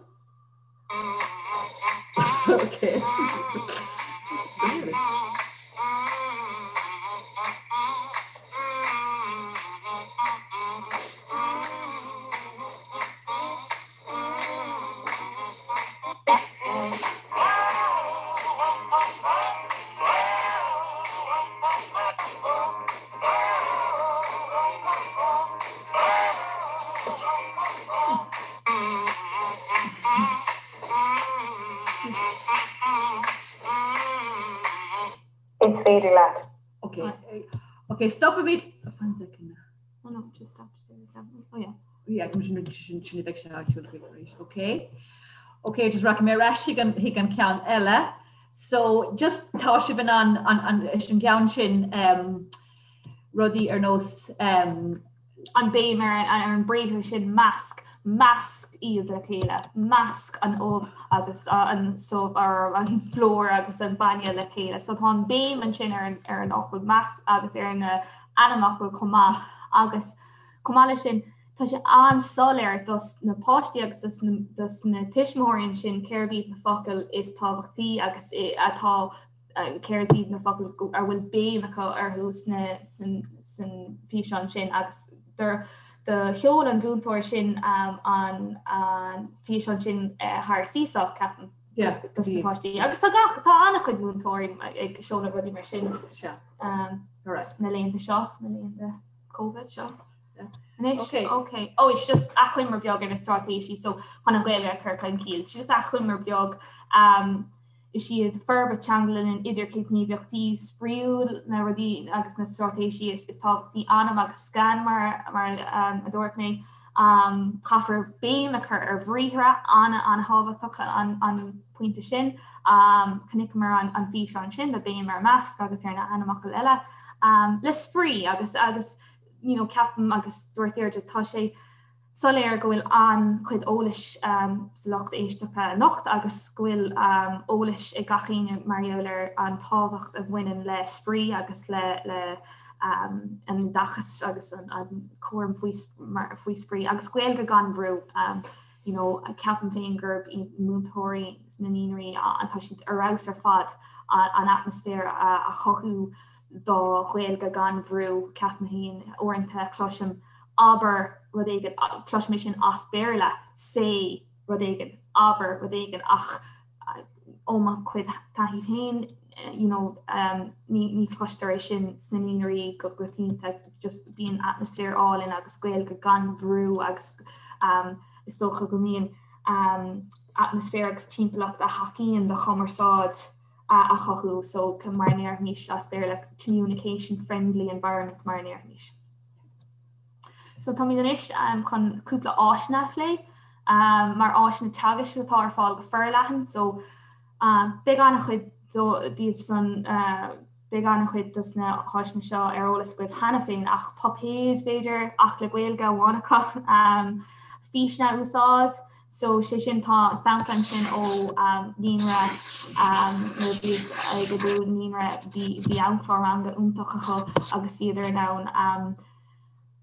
Okay. Is féidir leat. Ok, ok, stopaimid. Fan second. Oh no, just stop. Oh yeah. Yeah, sin sin sin bheidh sé áitiúil chuig arís. Ok. Ok, just rachaidh mé ar ais chuig an chuig an ceann eile. So just tá sibh in ann an an is an ceann sin um, rudaí ar nós um, an béim ar ar an briathar sin measc, measc iad le chéile, measc an ubh agus an subh ar an phlúr agus an bainne le chéile. So tá an béim ansin ar an ar an fhocal measc agus ar na ainmfhocail chomh maith agus chomh maith leis sin tá sé an-soiléir dos na páistí agus dos na, dos na tuismitheoirí ansin cérbh iad na focail is tábhachtaí agus atá céard iad na focail a bhfuil béim acu orthu sna, san, san físeán sin agus do, do sheol an mhúinteoir sin um, an, an físeán sin uh, thar Seesaw ceapaim. Yeah, dos na páistí. Agus tá gach tá an-chuid múinteoirí ag seoladh rudaí mar sin. Sea. Um, right. Na laethanta seo, na laethanta Covid seo. Anois, okay. okay. Oh, it's just achoimre beag ar na straitéisí so chun an Ghaeilge a chur chun cinn. Just achoimre beag um, is iad forbairt teanga le linn idirghníomhaíochtaí spraíúil na rudaí agus na straitéisí is, is tábhachtaí anam agus scan mar, mar um, a dúirt mé. Um, caithfear béim a chur ar bhriathra an-an-thábhachtach an, an pointe sin. Um, Chonaiceamar an, an físeán sin le béim ar measc agus ar na hainmfhocail eile. Um, le spraoi agus agus you know, ceapaim agus dúirt Deirdre tá sé soiléir go bhfuil an-chuid eolais um, sa lucht éisteachta anocht agus go bhfuil um, eolais ag gach éinne mar gheall ar an tábhacht a bhaineann le spraoi agus le, le um, an oideachas agus an, an cúram faoi, mar, faoi spraoi agus Gaeilge gan bhrú. Um, you know, ceapaim féin gurb iad múinteoirí sna naíonraí tá siad ar fheabhas ar fad an, an atmaisféar a, a chothú do Ghaeilge gan bhrú, ceapaim féin, uaireanta cloisim abair rud éigin, cloisim é sin as Béarla, say rud éigin, abair rud éigin ach ó mo chuid taithí féin you know, um, ní, ní chloistear é sin sna naíonraí go coitianta. just bíonn atmaisféar álainn agus Gaeilge gan bhrú agus is dócha go mbíonn atmaisféar agus timpeallacht a thacaíonn do chumarsáid a chothú so mar a ndéarfaimis as Béarla communication friendly environment mar a ndéarfaimis. So táimid anois chun cúpla áiseanna a phlé mar áiseanna teagaisc atá ar fáil go forleathan so beidh an-chuid díobh san beidh an-chuid dos na háiseanna seo ar eolas agaibh cheana féin ach puipéid b'fhéidir ach le Gaeilge amháin acu físeanna a úsáid so sé sin tá sampla ansin ó naíonra nuair a bhíos ag oibriú i naíonra bhí amchlár ranga iontach acu agus bhíodar in ann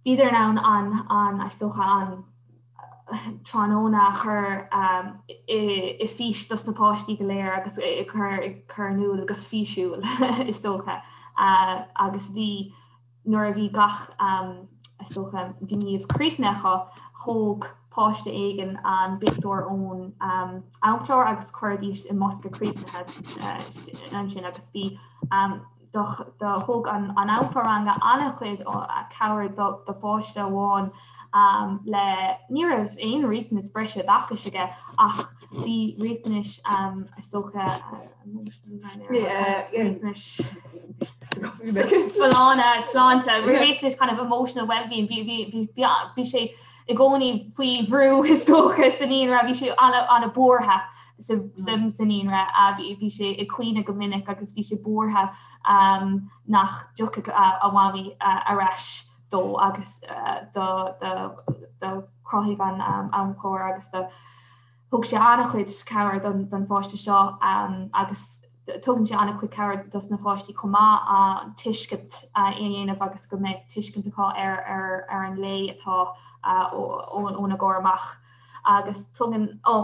bhíodar in ann an an is dócha an tráthnóna a chur i bhfís dos na páistí go léir agus ag cur ag cur in iúl go físiúil is dócha agus bhí nuair a bhí gach is dócha gníomh críochnaithe acu thóg páiste éigin an pictiúr ón amchlár agus chuiridís i mbosca críochnaithe ansin agus bhí do thug an amchlár ranga an-chuid cabhair do pháiste amháin le, ní raibh aon riachtanas breise oideachais aige ach bhí riachtanais is dócha riachtanais folláine, sláinte, riachtanais kind of emotional well-being, bhí sé i gcónaí faoi bhrú is dócha sa naíonra, bhí sé an-bhuartha sa naíonra, bhí sé ag caoineadh go minic agus bhí sé buartha nach dtiocfadh a mhamaí ar ais dó agus do chruthaigh an amchlár agus do thug sé an-chuid cabhair don pháiste seo agus tugann sé an-chuid cabhair dos na páistí chomh maith an tuiscint a dhéanamh agus go mbeidh tuiscint acu ar ar an lae atá óna gcomhair amach agus tugann ó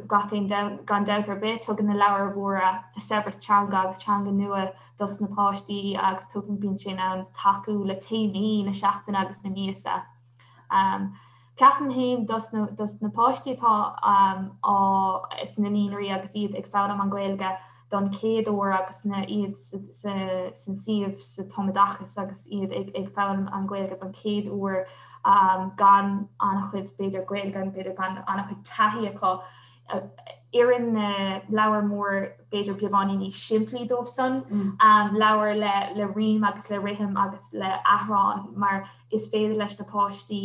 gach aon gan dabht ar bith tugann na leabhair mhóra saibhreas teanga agus teanga nua dos na páistí agus tugann bíonn sé in ann tacú le téamaí na seachtaine agus na míosa. Ceapaim féin dos na dos na páistí atá á sna naíonraí agus iad ag foghlaim an Ghaeilge don chéad uair agus na iad sa san suíomh sa tumoideachas agus iad ag ag foghlaim an Ghaeilge don chéad uair gan an-chuid b'fhéidir Gaeilge nó b'fhéidir gan an-chuid taithí acu Oireann na leabhair mór b'fhéidir beagáinín níos simplí dóibh san, leabhair le le rím agus le rithim agus le amhráin mar is féidir leis na páistí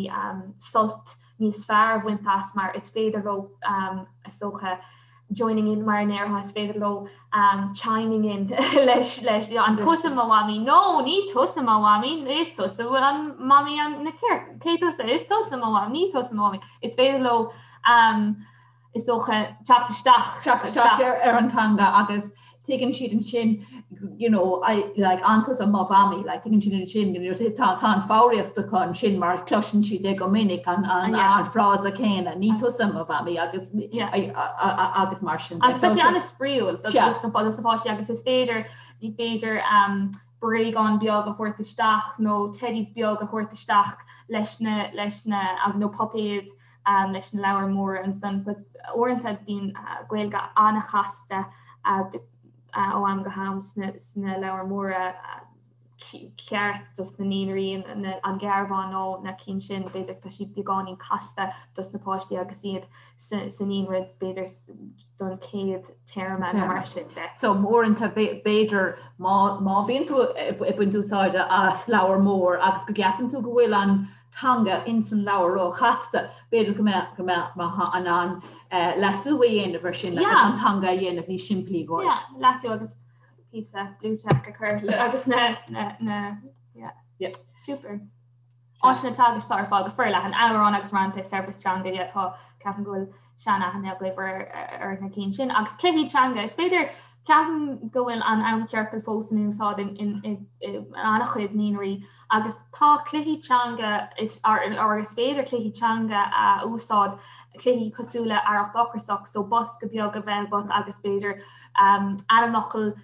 sult níos fearr a bhaint as mar is féidir leo is dócha joining in mar a ndéarfá is féidir leo chiming in leis leis an tusa mo mhamaí nó ní tusa mo mhamaí is tusa an mamaí an na cé tusa is tusa mo mhamaí ní tusa mo mhamaí is féidir leo is dócha, teacht isteach. Teacht isteach ar an teanga agus tuigeann siad ansin, you know, I, like, an tusa mo mhamaí, like, tuigeann siad ansin, you know, tá, tá an foghraíocht acu ansin mar cloiseann siad é go minic an, an, yeah. an frása céanna, ní tusa mo mhamaí agus, yeah. agus mar sin. Agus tá sé an-spraíúil dos na páistí agus is féidir, ní féidir um, bréagán beag a thabhairt isteach nó teddies beag a thabhairt isteach leis na, leis na, nó puipéad leis na leabhair mhóra ansan because uaireanta bíonn Gaeilge an-chasta ó am go ham sna leabhair mhóra ceart dos na naíonraí, an Garbhán nó na cinn sin, b'fhéidir tá siad beagáinín casta dos na páistí agus iad sa naíonra b'fhéidir don chéad téarma nó mar sin de. So uaireanta b'fhéidir má bhíonn tú ag baint úsáide as leabhar mór agus go gceapann tú go bhfuil an teanga ins an leabhar ró-chasta, b'fhéidir go mbeadh go mbeadh in ann leasú a dhéanamh ar sin agus an teanga a dhéanamh níos simplí dhóibh. Yeah, leasú agus píosa Blu Tack a chur agus na na na yeah. Yeah. Super. Áiseanna teagaisc atá ar fáil go forleathan, amhráin agus rannta, saibhreas teanga, yeah, tá ceapaim go bhfuil seanaithne agaibh ar ar na cinn sin. Agus cluichí teanga, is féidir ceapaim go bhfuil an am ciorcal fós in úsáid in in in an-chuid naíonraí Agus tá cluichí teanga, is is féidir cluichí teanga a úsáid, cluichí cosúil le Arracht Ocrasach, so bosca beag a bheith agat agus b'fhéidir ainmfhocal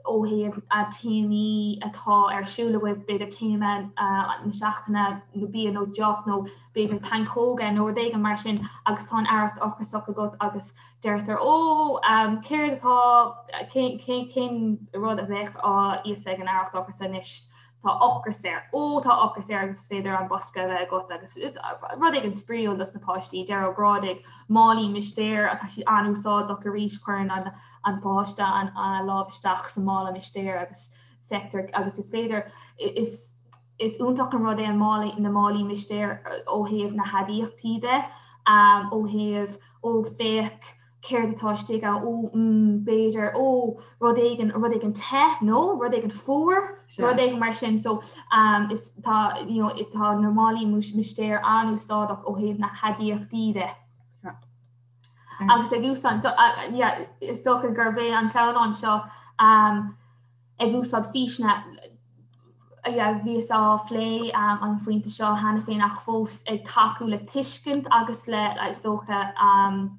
ó thaobh téamaí atá ar siúl agaibh, b'fhéidir téama na seachtaine nó bia nó deoch nó b'fhéidir pancóga nó rud éigin mar sin agus tá an Arracht Ocrasach agat agus deirtear ó céard atá, cén rud a bheadh á íosa ag an Arracht Ocrasach anois? Tá ocras air. Ó, tá ocras air agus is féidir an bosca a bheith agat agus rud éigin spraíúil dos na páistí. Deir Ó Grádaigh, málaí mistéir, tá siad an-úsáideach arís, cuireann an an páiste an lámh isteach sa mála mistéir agus feictear agus is féidir is is iontach an rud é an mála na málaí mistéir ó thaobh na haidiachtaí de, ó thaobh ó féach céard atá istigh ann, ó mm b'fhéidir, ó rud éigin, rud éigin te nó rud éigin fuar, rud éigin mar sin. So um, is tá you know, tá na málaí mistéir an-úsáideach ó thaobh na haidiachtaí de. Agus ag úsáid, yeah, is dócha gurbh é an sleamhnán seo um, ag úsáid físeanna yeah, bhíos á phlé um, an phointe seo cheana féin ach fós ag tacú le tuiscint agus le is dócha um,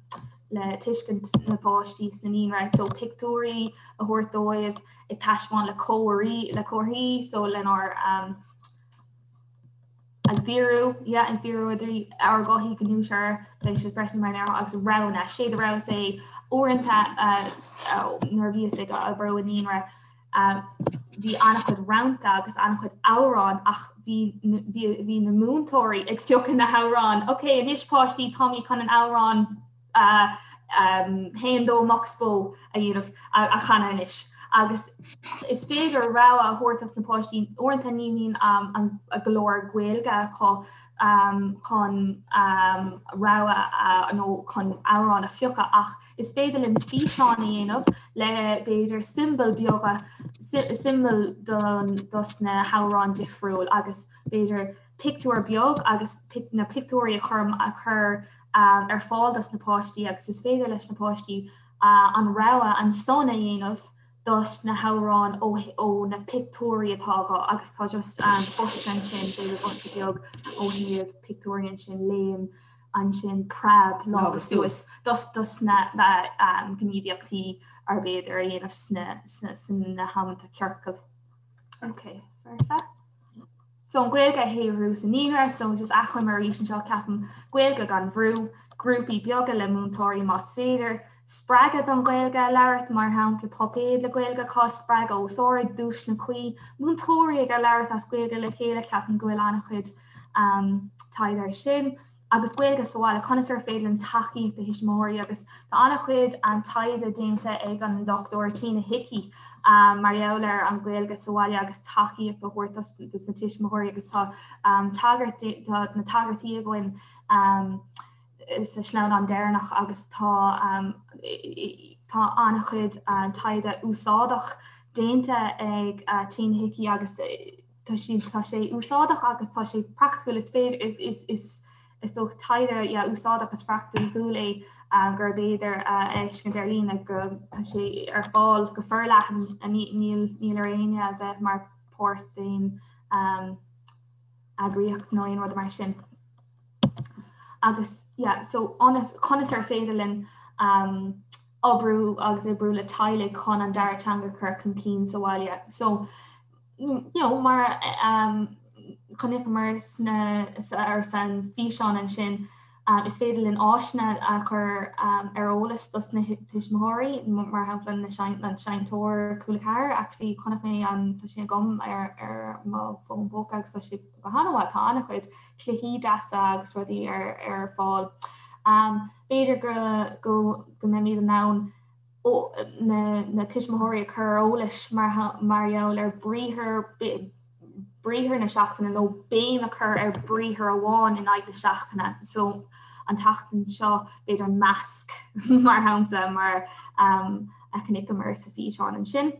le tuiscint na bpáistí sna naíonra so pictiúirí a thabhairt dóibh ag taispeáint le comharthaí le comharthaí so lenár um, ag díriú, yeah, ag díriú idir ár gothaí gnúis beidh siad freisin mar an agus roghanna, sé do rogha é uaireanta nuair a bhíos ag obair i naíonra bhí an-chuid rannta agus an-chuid amhrán ach bhí bhí na múinteoirí ag piocadh na hamhráin. Ok, anois páistí táimid chun an amhrán Haon dó muc 's bó a dhéanamh a chanadh anois. Agus is féidir rogha a thabhairt dos na páistí, uaireanta ní bhíonn go leor Gaeilge acu chun rogha nó chun amhrán a phiocadh ach is féidir linn físeán a dhéanamh le b'fhéidir siombail beaga, siombail dos na hamhráin difriúil agus b'fhéidir pictiúr beag agus na pictiúirí a chur ar fáil dos na páistí agus is féidir leis na páistí an rogha ansan a dhéanamh dos na hamhráin ó na pictiúirí atá acu agus tá just bosca ansin, b'fhéidir bosca beag ó thaobh pictiúirí ansin, léim ansin, preab, lámha suas, dos dos na gníomhaíochtaí arb fhéidir a dhéanamh sna sna hamanta ciorcail. Ok, foirfe. So an Ghaeilge a shaothrú sa naíonra, so just achoimre arís anseo ceapaim, Gaeilge gan bhrú, grúpaí beaga le múinteoirí más féidir, spreagadh don Ghaeilge a labhairt, mar shampla puipéid le Gaeilge acu, spreagadh os ard, duaiseanna cuí, múinteoirí ag labhairt as Gaeilge le chéile, ceapaim go bhfuil an-chuid taighde ar sin. agus Gaeilge sa bhaile, conas ar féidir linn tacaíocht do thuismitheoirí agus tá an-chuid taighde déanta ag an Dr Tina Hickey mar gheall ar an Ghaeilge sa bhaile agus tacaíocht a thabhairt dos na tuismitheoirí agus tá tagairt tá na tagairtí againn sa sleamhnán deireanach agus tá tá an-chuid taighde úsáideach déanta ag Tina Hickey agus tá sé tá sé úsáideach agus tá sé praiticiúil is féidir is is is dócha taighde yeah, úsáideach is praiticiúil é um, gurb fhéidir a fheiscint ar líne go tá sé ar fáil go forleathan níl níl ar éinne a bheith mar páirt d'aon um, eagraíocht nó aon rud mar sin. Agus yeah, so ionas conas ar féidir linn um, oibriú agus oibriú le teaghlaigh chun an dara teanga chur chun cinn sa bhaile. So you know, mar um, chonaiceamar sna ar san físeán ansin um, is féidir linn áiseanna a chur um, ar eolas dos na tuismitheoirí, mar shampla na an seinnteoir Cúla 4 actually chonaic mé an tá sé agam ar ar mo fón póca agus tá sé go han-mhaith tá an-chuid cluichí deasa agus rudaí ar ar fáil. Um, b'fhéidir go go go mbeimid in ann na tuismitheoirí a chur ar eolas mar gheall ar briathar briathar na seachtaine nó béim a chur ar briathar amháin in aghaidh na seachtaine. So an tseachtain seo b'fhéidir measc mar shampla mar um, a chonaiceamar sa físeán ansin.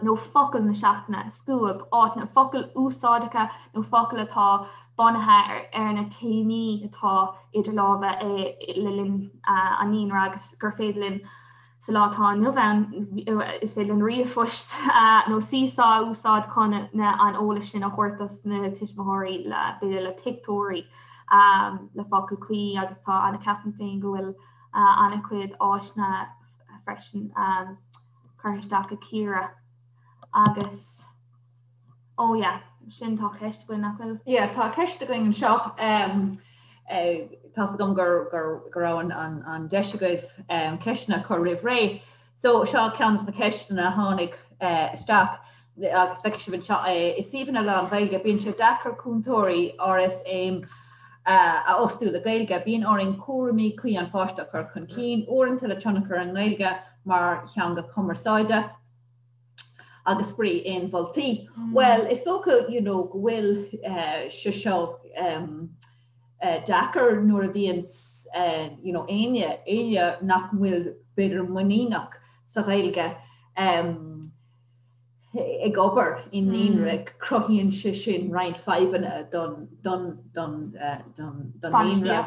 nó focail na seachtaine, scuab, áit na focail úsáideacha nó focail atá bunaithe ar na téamaí atá idir lámha le linn an naíonra agus gur féidir linn sa lá atá inniu ann is féidir linn ríomhphost nó Seesaw a úsáid chun an eolas sin a thabhairt dos na tuismitheoirí le b'fhéidir le pictiúirí le focail cuí agus tá ana ceapaim féin go bhfuil an-chuid áiseanna freisin curtha isteach ag Ciara agus oh yeah, sin tá ceist againn nach bhfuil? Yeah, tá ceist againn anseo. Um, eh, tá agam gur, gur, go raibh an, an, an deis agaibh um, ceisteanna a chur roimh ré. So seo ceann de na ceisteanna a tháinig uh, isteach. agus feicfidh sibh anseo é, i suíomhanna lán-Ghaeilge, bíonn sé deacair cúntóirí RSM a fhostú le Gaeilge. Bíonn orainn cúraimí cuí an pháiste a chur chun cinn, uaireanta le tionchar ar an nGaeilge mar theanga chumarsáide agus spraoi. Aon mholtaí? Bhuel, is dócha you know, go bhfuil sé seo deacair nuair a bhíonn you know, éinne, éinne nach bhfuil b'fhéidir muiníneach sa Ghaeilge ag obair i naíonra, cruthaíonn sé sin roinnt fadhbanna don naíonra,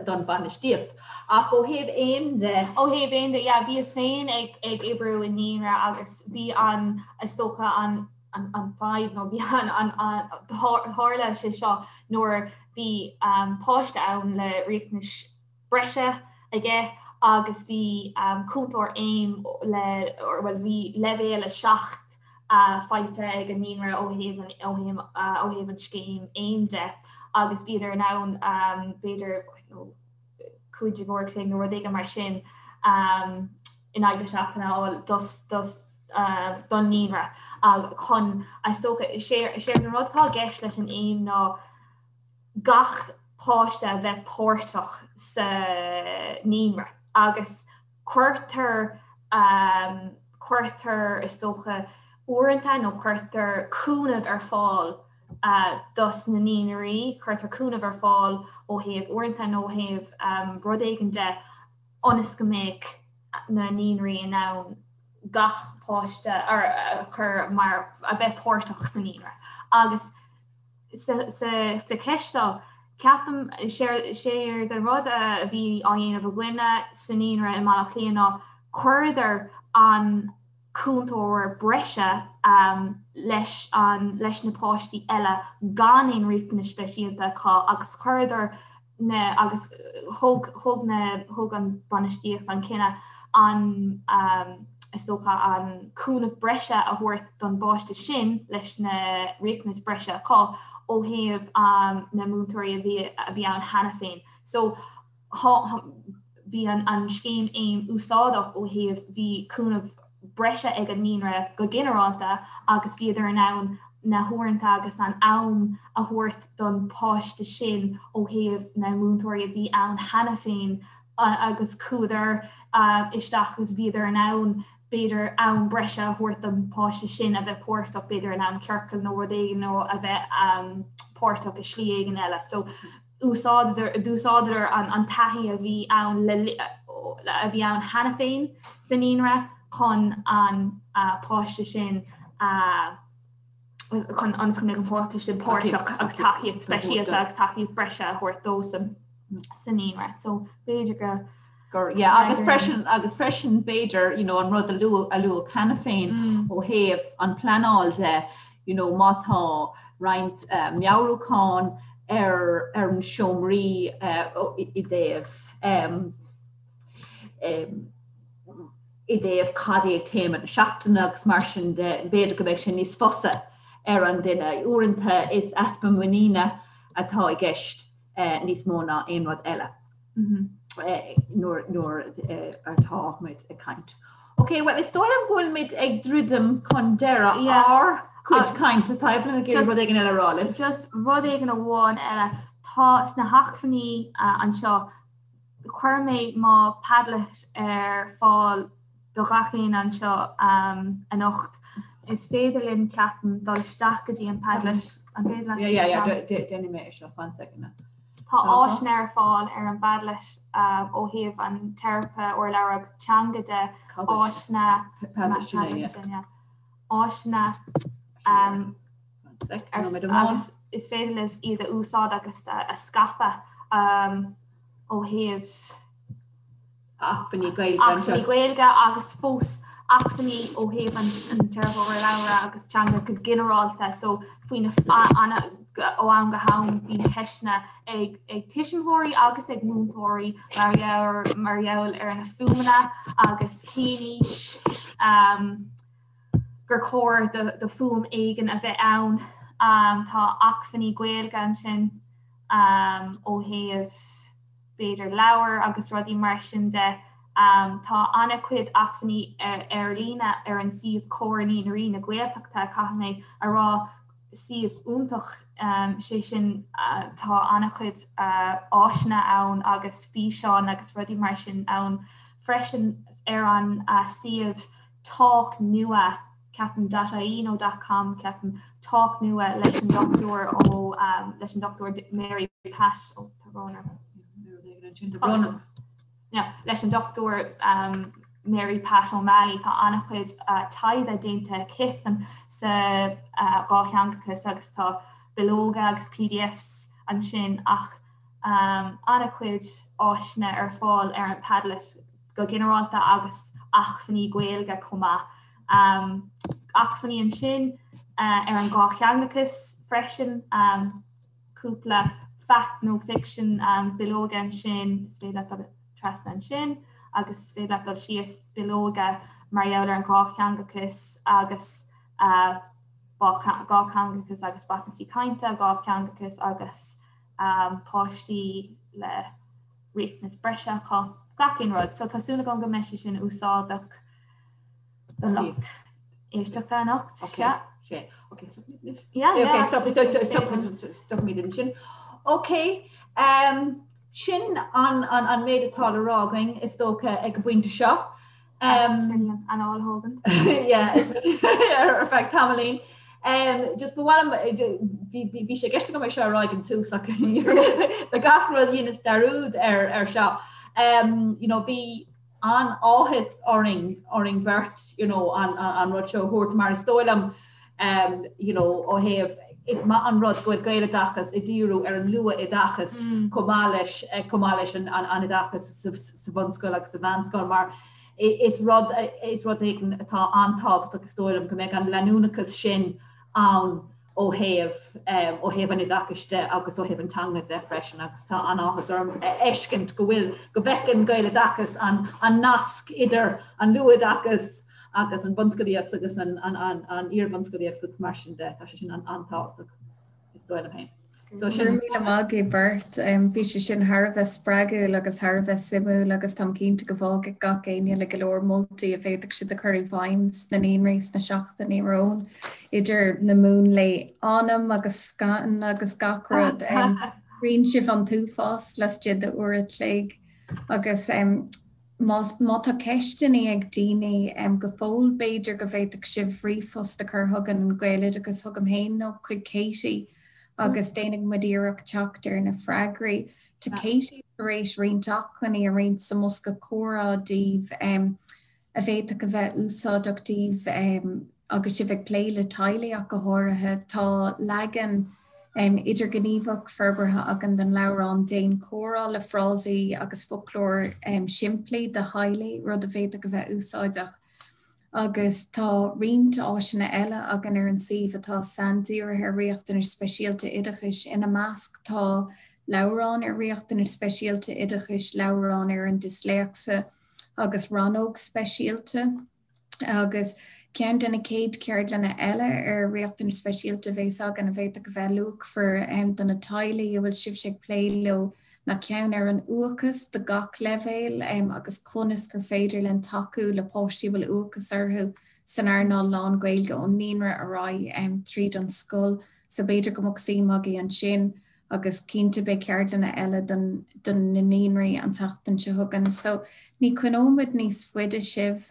don bhainistíocht. Ach ó thaobh AIM de. Ó thaobh AIM de, yeah, bhíos féin ag oibriú i naíonra agus bhí an, is dócha, an an fadhb nó bhí an an tharla sé seo nuair bhí páiste ann le riachtanais breise aige agus bhí cúntóir AIM le bhuel bhí leibhéal 7 faighte ag an naíonra ó thaobh an ó thaobh ó thaobh an scéim AIM de agus bhíodar in ann b'fhéidir 15 uair a chloig nó rud éigin mar sin in aghaidh na seachtaine a fháil dos dos don naíonra chun is dócha séard an rud atá i gceist leis an AIM ná gach páiste a bheith páirteach sa naíonra agus cuirtear cuirtear is dócha uaireanta nó cuirtear cúnamh ar fáil dos na naíonraí, cuirtear cúnamh ar fáil ó thaobh uaireanta nó ó thaobh rud éigin de ionas go mbeadh na naíonraí in ann gach páiste a chur mar a bheith páirteach sa naíonra agus Sa cheist seo, ceapaim, séard an rud a bhí á dhéanamh againne sa naíonra i mBaile Átha Cliath ná chuireadar an cúntóir breise leis an leis na páistí eile gan aon riachtanais speisialta acu agus chuireadar na agus thóg thóg na thóg an bainistíocht an cinneadh an is dócha an cúnamh breise a thabhairt don bpáiste sin leis na riachtanais breise acu ó thaobh na múinteoirí a bhí a bhí ann cheana féin. So bhí an an scéim AIM úsáideach ó thaobh bhí cúnamh breise ag an naíonra go ginearálta agus bhíodar in ann na huaireanta agus an am a thabhairt don pháiste sin ó thaobh na múinteoirí a bhí ann cheana féin agus chuadar isteach agus bhíodar in ann b'fhéidir am breise a thabhairt don pháiste sin a bheith páirteach b'fhéidir in am ciorcail nó rud éigin nó a bheith páirteach i slí éigin eile. So d'úsáideadar an taithí a bhí ann a bhí ann cheana féin sa naíonra chun an páiste sin a chun ionas go mbeadh an páiste sin páirteach agus tacaíocht speisialta agus tacaíocht breise a thabhairt dó sa naíonra. So b'fhéidir go gur yeah, agus freisin agus freisin b'fhéidir you know, an rud a luadh a luadh cheana féin mm. ó thaobh an pleanáil de you know, má tá roinnt uh, meabhrúchán ar ar an seomraí uh, i dtaobh um, um, i dtaobh cad é téama na seachtaine agus mar sin de b'fhéidir go mbeidh sé níos fusa ar an duine. Uaireanta is easpa muiníne atá i gceist uh, níos mó ná aon rud eile. Nuair atá muid ag caint. Ok, well is dóigh liom go bhfuil muid ag druidim chun deireadh ár gcuid cainte. Tá Eibhlín ag iarraidh rud éigin eile a rá libh. Just rud éigin amháin eile. Tá sna hacmhainní anseo, chuir mé mo Padlet ar fáil do ghach éinne anseo anocht. Is féidir linn, ceapaim, dul isteach go dtí an Padlet. An féidir leat? Yeah, yeah, déanfaidh mé é seo, fan second now. Tá áiseanna ar fáil ar an bPadlet ó thaobh an teiripe urlabhra agus teanga de, áiseanna áiseanna agus is féidir libh iad a úsáid agus a scaipeadh ó thaobh acmhainní Gaeilge anseo. Acmhainní Gaeilge agus fós acmhainní ó thaobh an teiripeora urlabhra agus teanga go ginearálta so faoi na ó am go ham bíonn ceisteanna ag ag tuismitheoirí agus ag múinteoirí mar gheall mar gheall ar na fuaimeanna agus cén aois um, gur chóir do, do fuaim éigin a bheith ann. Um, tá acmhainní Gaeilge ansin um, ó thaobh b'fhéidir leabhair agus rudaí mar sin de. Tá an-chuid acmhainní ar líne ar an suíomh Comhar Naíonraí na Gaeltachta, caithfidh mé a rá, suíomh iontach sé sin, tá an-chuid áiseanna ann agus físeáin agus rudaí mar sin ann freisin ar an suíomh Talk Nua, ceapaim dot ie nó dot com ceapaim, Talk Nua leis an Dr ó leis an Dr Mary Pat ó tá brón orm. Leis an Dr Mary Pat O'Malley tá an-chuid taighde déanta aici sa dhátheangachas agus tá bileoga agus PDFs ansin ach an-chuid áiseanna ar fáil ar an Padlet go ginearálta agus acmhainní Gaeilge chomh maith. Acmhainní ansin ar an dhátheangachas freisin. cúpla fact nó fiction bileoga ansin, is féidir leat dul trasna ansin agus is féidir leat dul síos bileoga mar gheall ar an dhátheangachas agus dhátheangachas agus bacaintí cainte, dhátheangachas agus páistí le riachtanas breise acu, gach aon rud. So tá súil agam go mbeidh sé sin úsáideach. Don lucht éisteachta anocht. Ok, sé. Ok, stopfaimid ansin. Ok, sin an méid atá le rá againn is dócha ag an bpointe seo. Anáil thógaint. Ar feadh tamaillín. Just ba mhaith liom, bhí sé i gceist agam é seo a rá ag an tús ach le gach rud dheineas dearúd air seo. You know, bhí an-áthas orainn, orainn beirt, you know, an, an rud seo a thabhairt mar is dóigh liom, um, you know, ó thaobh, is maith an rud go bhfuil Gaeloideachas ag díriú ar an luath-oideachas mm. chomh maith leis, eh, chomh maith leis an, an, an oideachas sa, sa bhunscoil agus sa mheánscoil mar is rud, is rud éigin atá an-tábhachtach is dóigh liom go mbeidh an leanúnachas sin ann ó thaobh ó thaobh an oideachais de agus ó thaobh an teanga de freisin agus tá an-áthas orm a fheiscint go bhfuil, go bhfeiceann Gaeloideachas an an nasc idir an luathoideachas agus an bhunscolaíocht agus an an an an iar-bhunscolaíocht agus mar sin de, tá sé sin an-tábhachtach is dóigh liom féin. So sin. Go raibh míle maith agaibh beirt. Bhí sé sin thar a bheith spreagúil agus thar a bheith suimiúil agus táim cinnte go bhfágfaidh gach éinne le go leor moltaí a bhféadfadh siad a chur i bhfeidhm sna naíonraí sna seachtainí romhainn, idir na múnlaí anam agus scan agus gach rud. Roinn sibh an t-uafás laistigh de uair a chloig agus Má tá ceisteanna ag daoine go fóill, b'fhéidir go bhféadfadh sibh ríomhphost a chur chugainn, Gaeloideachas chugam féin nó chuig Katie agus déanfaidh muid iarracht teacht ar na freagraí. Tá Katie tar éis roinnt acmhainní a roinnt sa mbosca comhrá daoibh a bhféadfadh a bheith úsáideach daoibh agus sibh ag plé le teaghlaigh ach go háirithe. Tá leagan idirghníomhach forbartha againn den leabhrán Déan Comhrá le frásaí agus foclóir simplí do theaghlaigh, rud a bhféadfadh a bheith úsáideach. Agus tá roinnt áiseanna eile againn ar an suíomh atá saindírithe ar riachtanais speisialta oideachais. Ina measc tá leabhrán ar riachtanais speisialta oideachais, leabhrán ar an disléicse agus rannóg speisialta. Agus ceann de na chéad cheardlanna eile ar riachtanais speisialta a bheas againn a bhféadfadh a bheith luachmhar do na teaghlaigh a bhfuil sibhse ag plé leo ná ceann ar an uathachas do gach leibhéal agus conas gur féidir linn tacú le páistí a bhfuil uathachas orthu san earnáil lán-Ghaeilge ón naíonra ar aghaidh tríd an scoil. So b'fhéidir go mbeadh suim agaibh ansin. agus cinnte beidh ceardlanna eile do na naíonraí an tseachtain seo chugainn. So ní choinneoimid níos faide sibh.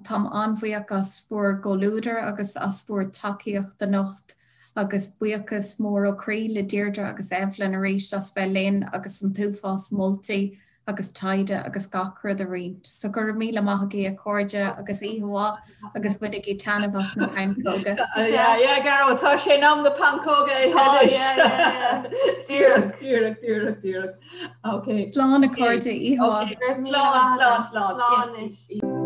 Táim an-bhuíoch as bhur gcomhluadar agus as bhur dtacaíocht anocht agus buíochas mór ó chroí le Deirdre agus Evelyn arís as bheith linn agus an t-uafás moltaí agus taighde agus gach rud a roinnt. So go raibh míle maith agaibh a chairde agus oíche mhaith agus bainigí taitneamh as na pancóga. Yeah, yeah, Gearóid, tá sé in am na pancóga a ithe anois. Díreach, díreach, díreach, díreach. Ok. Slán a chairde, oíche mhaith. Slán, slán, slán. Slán.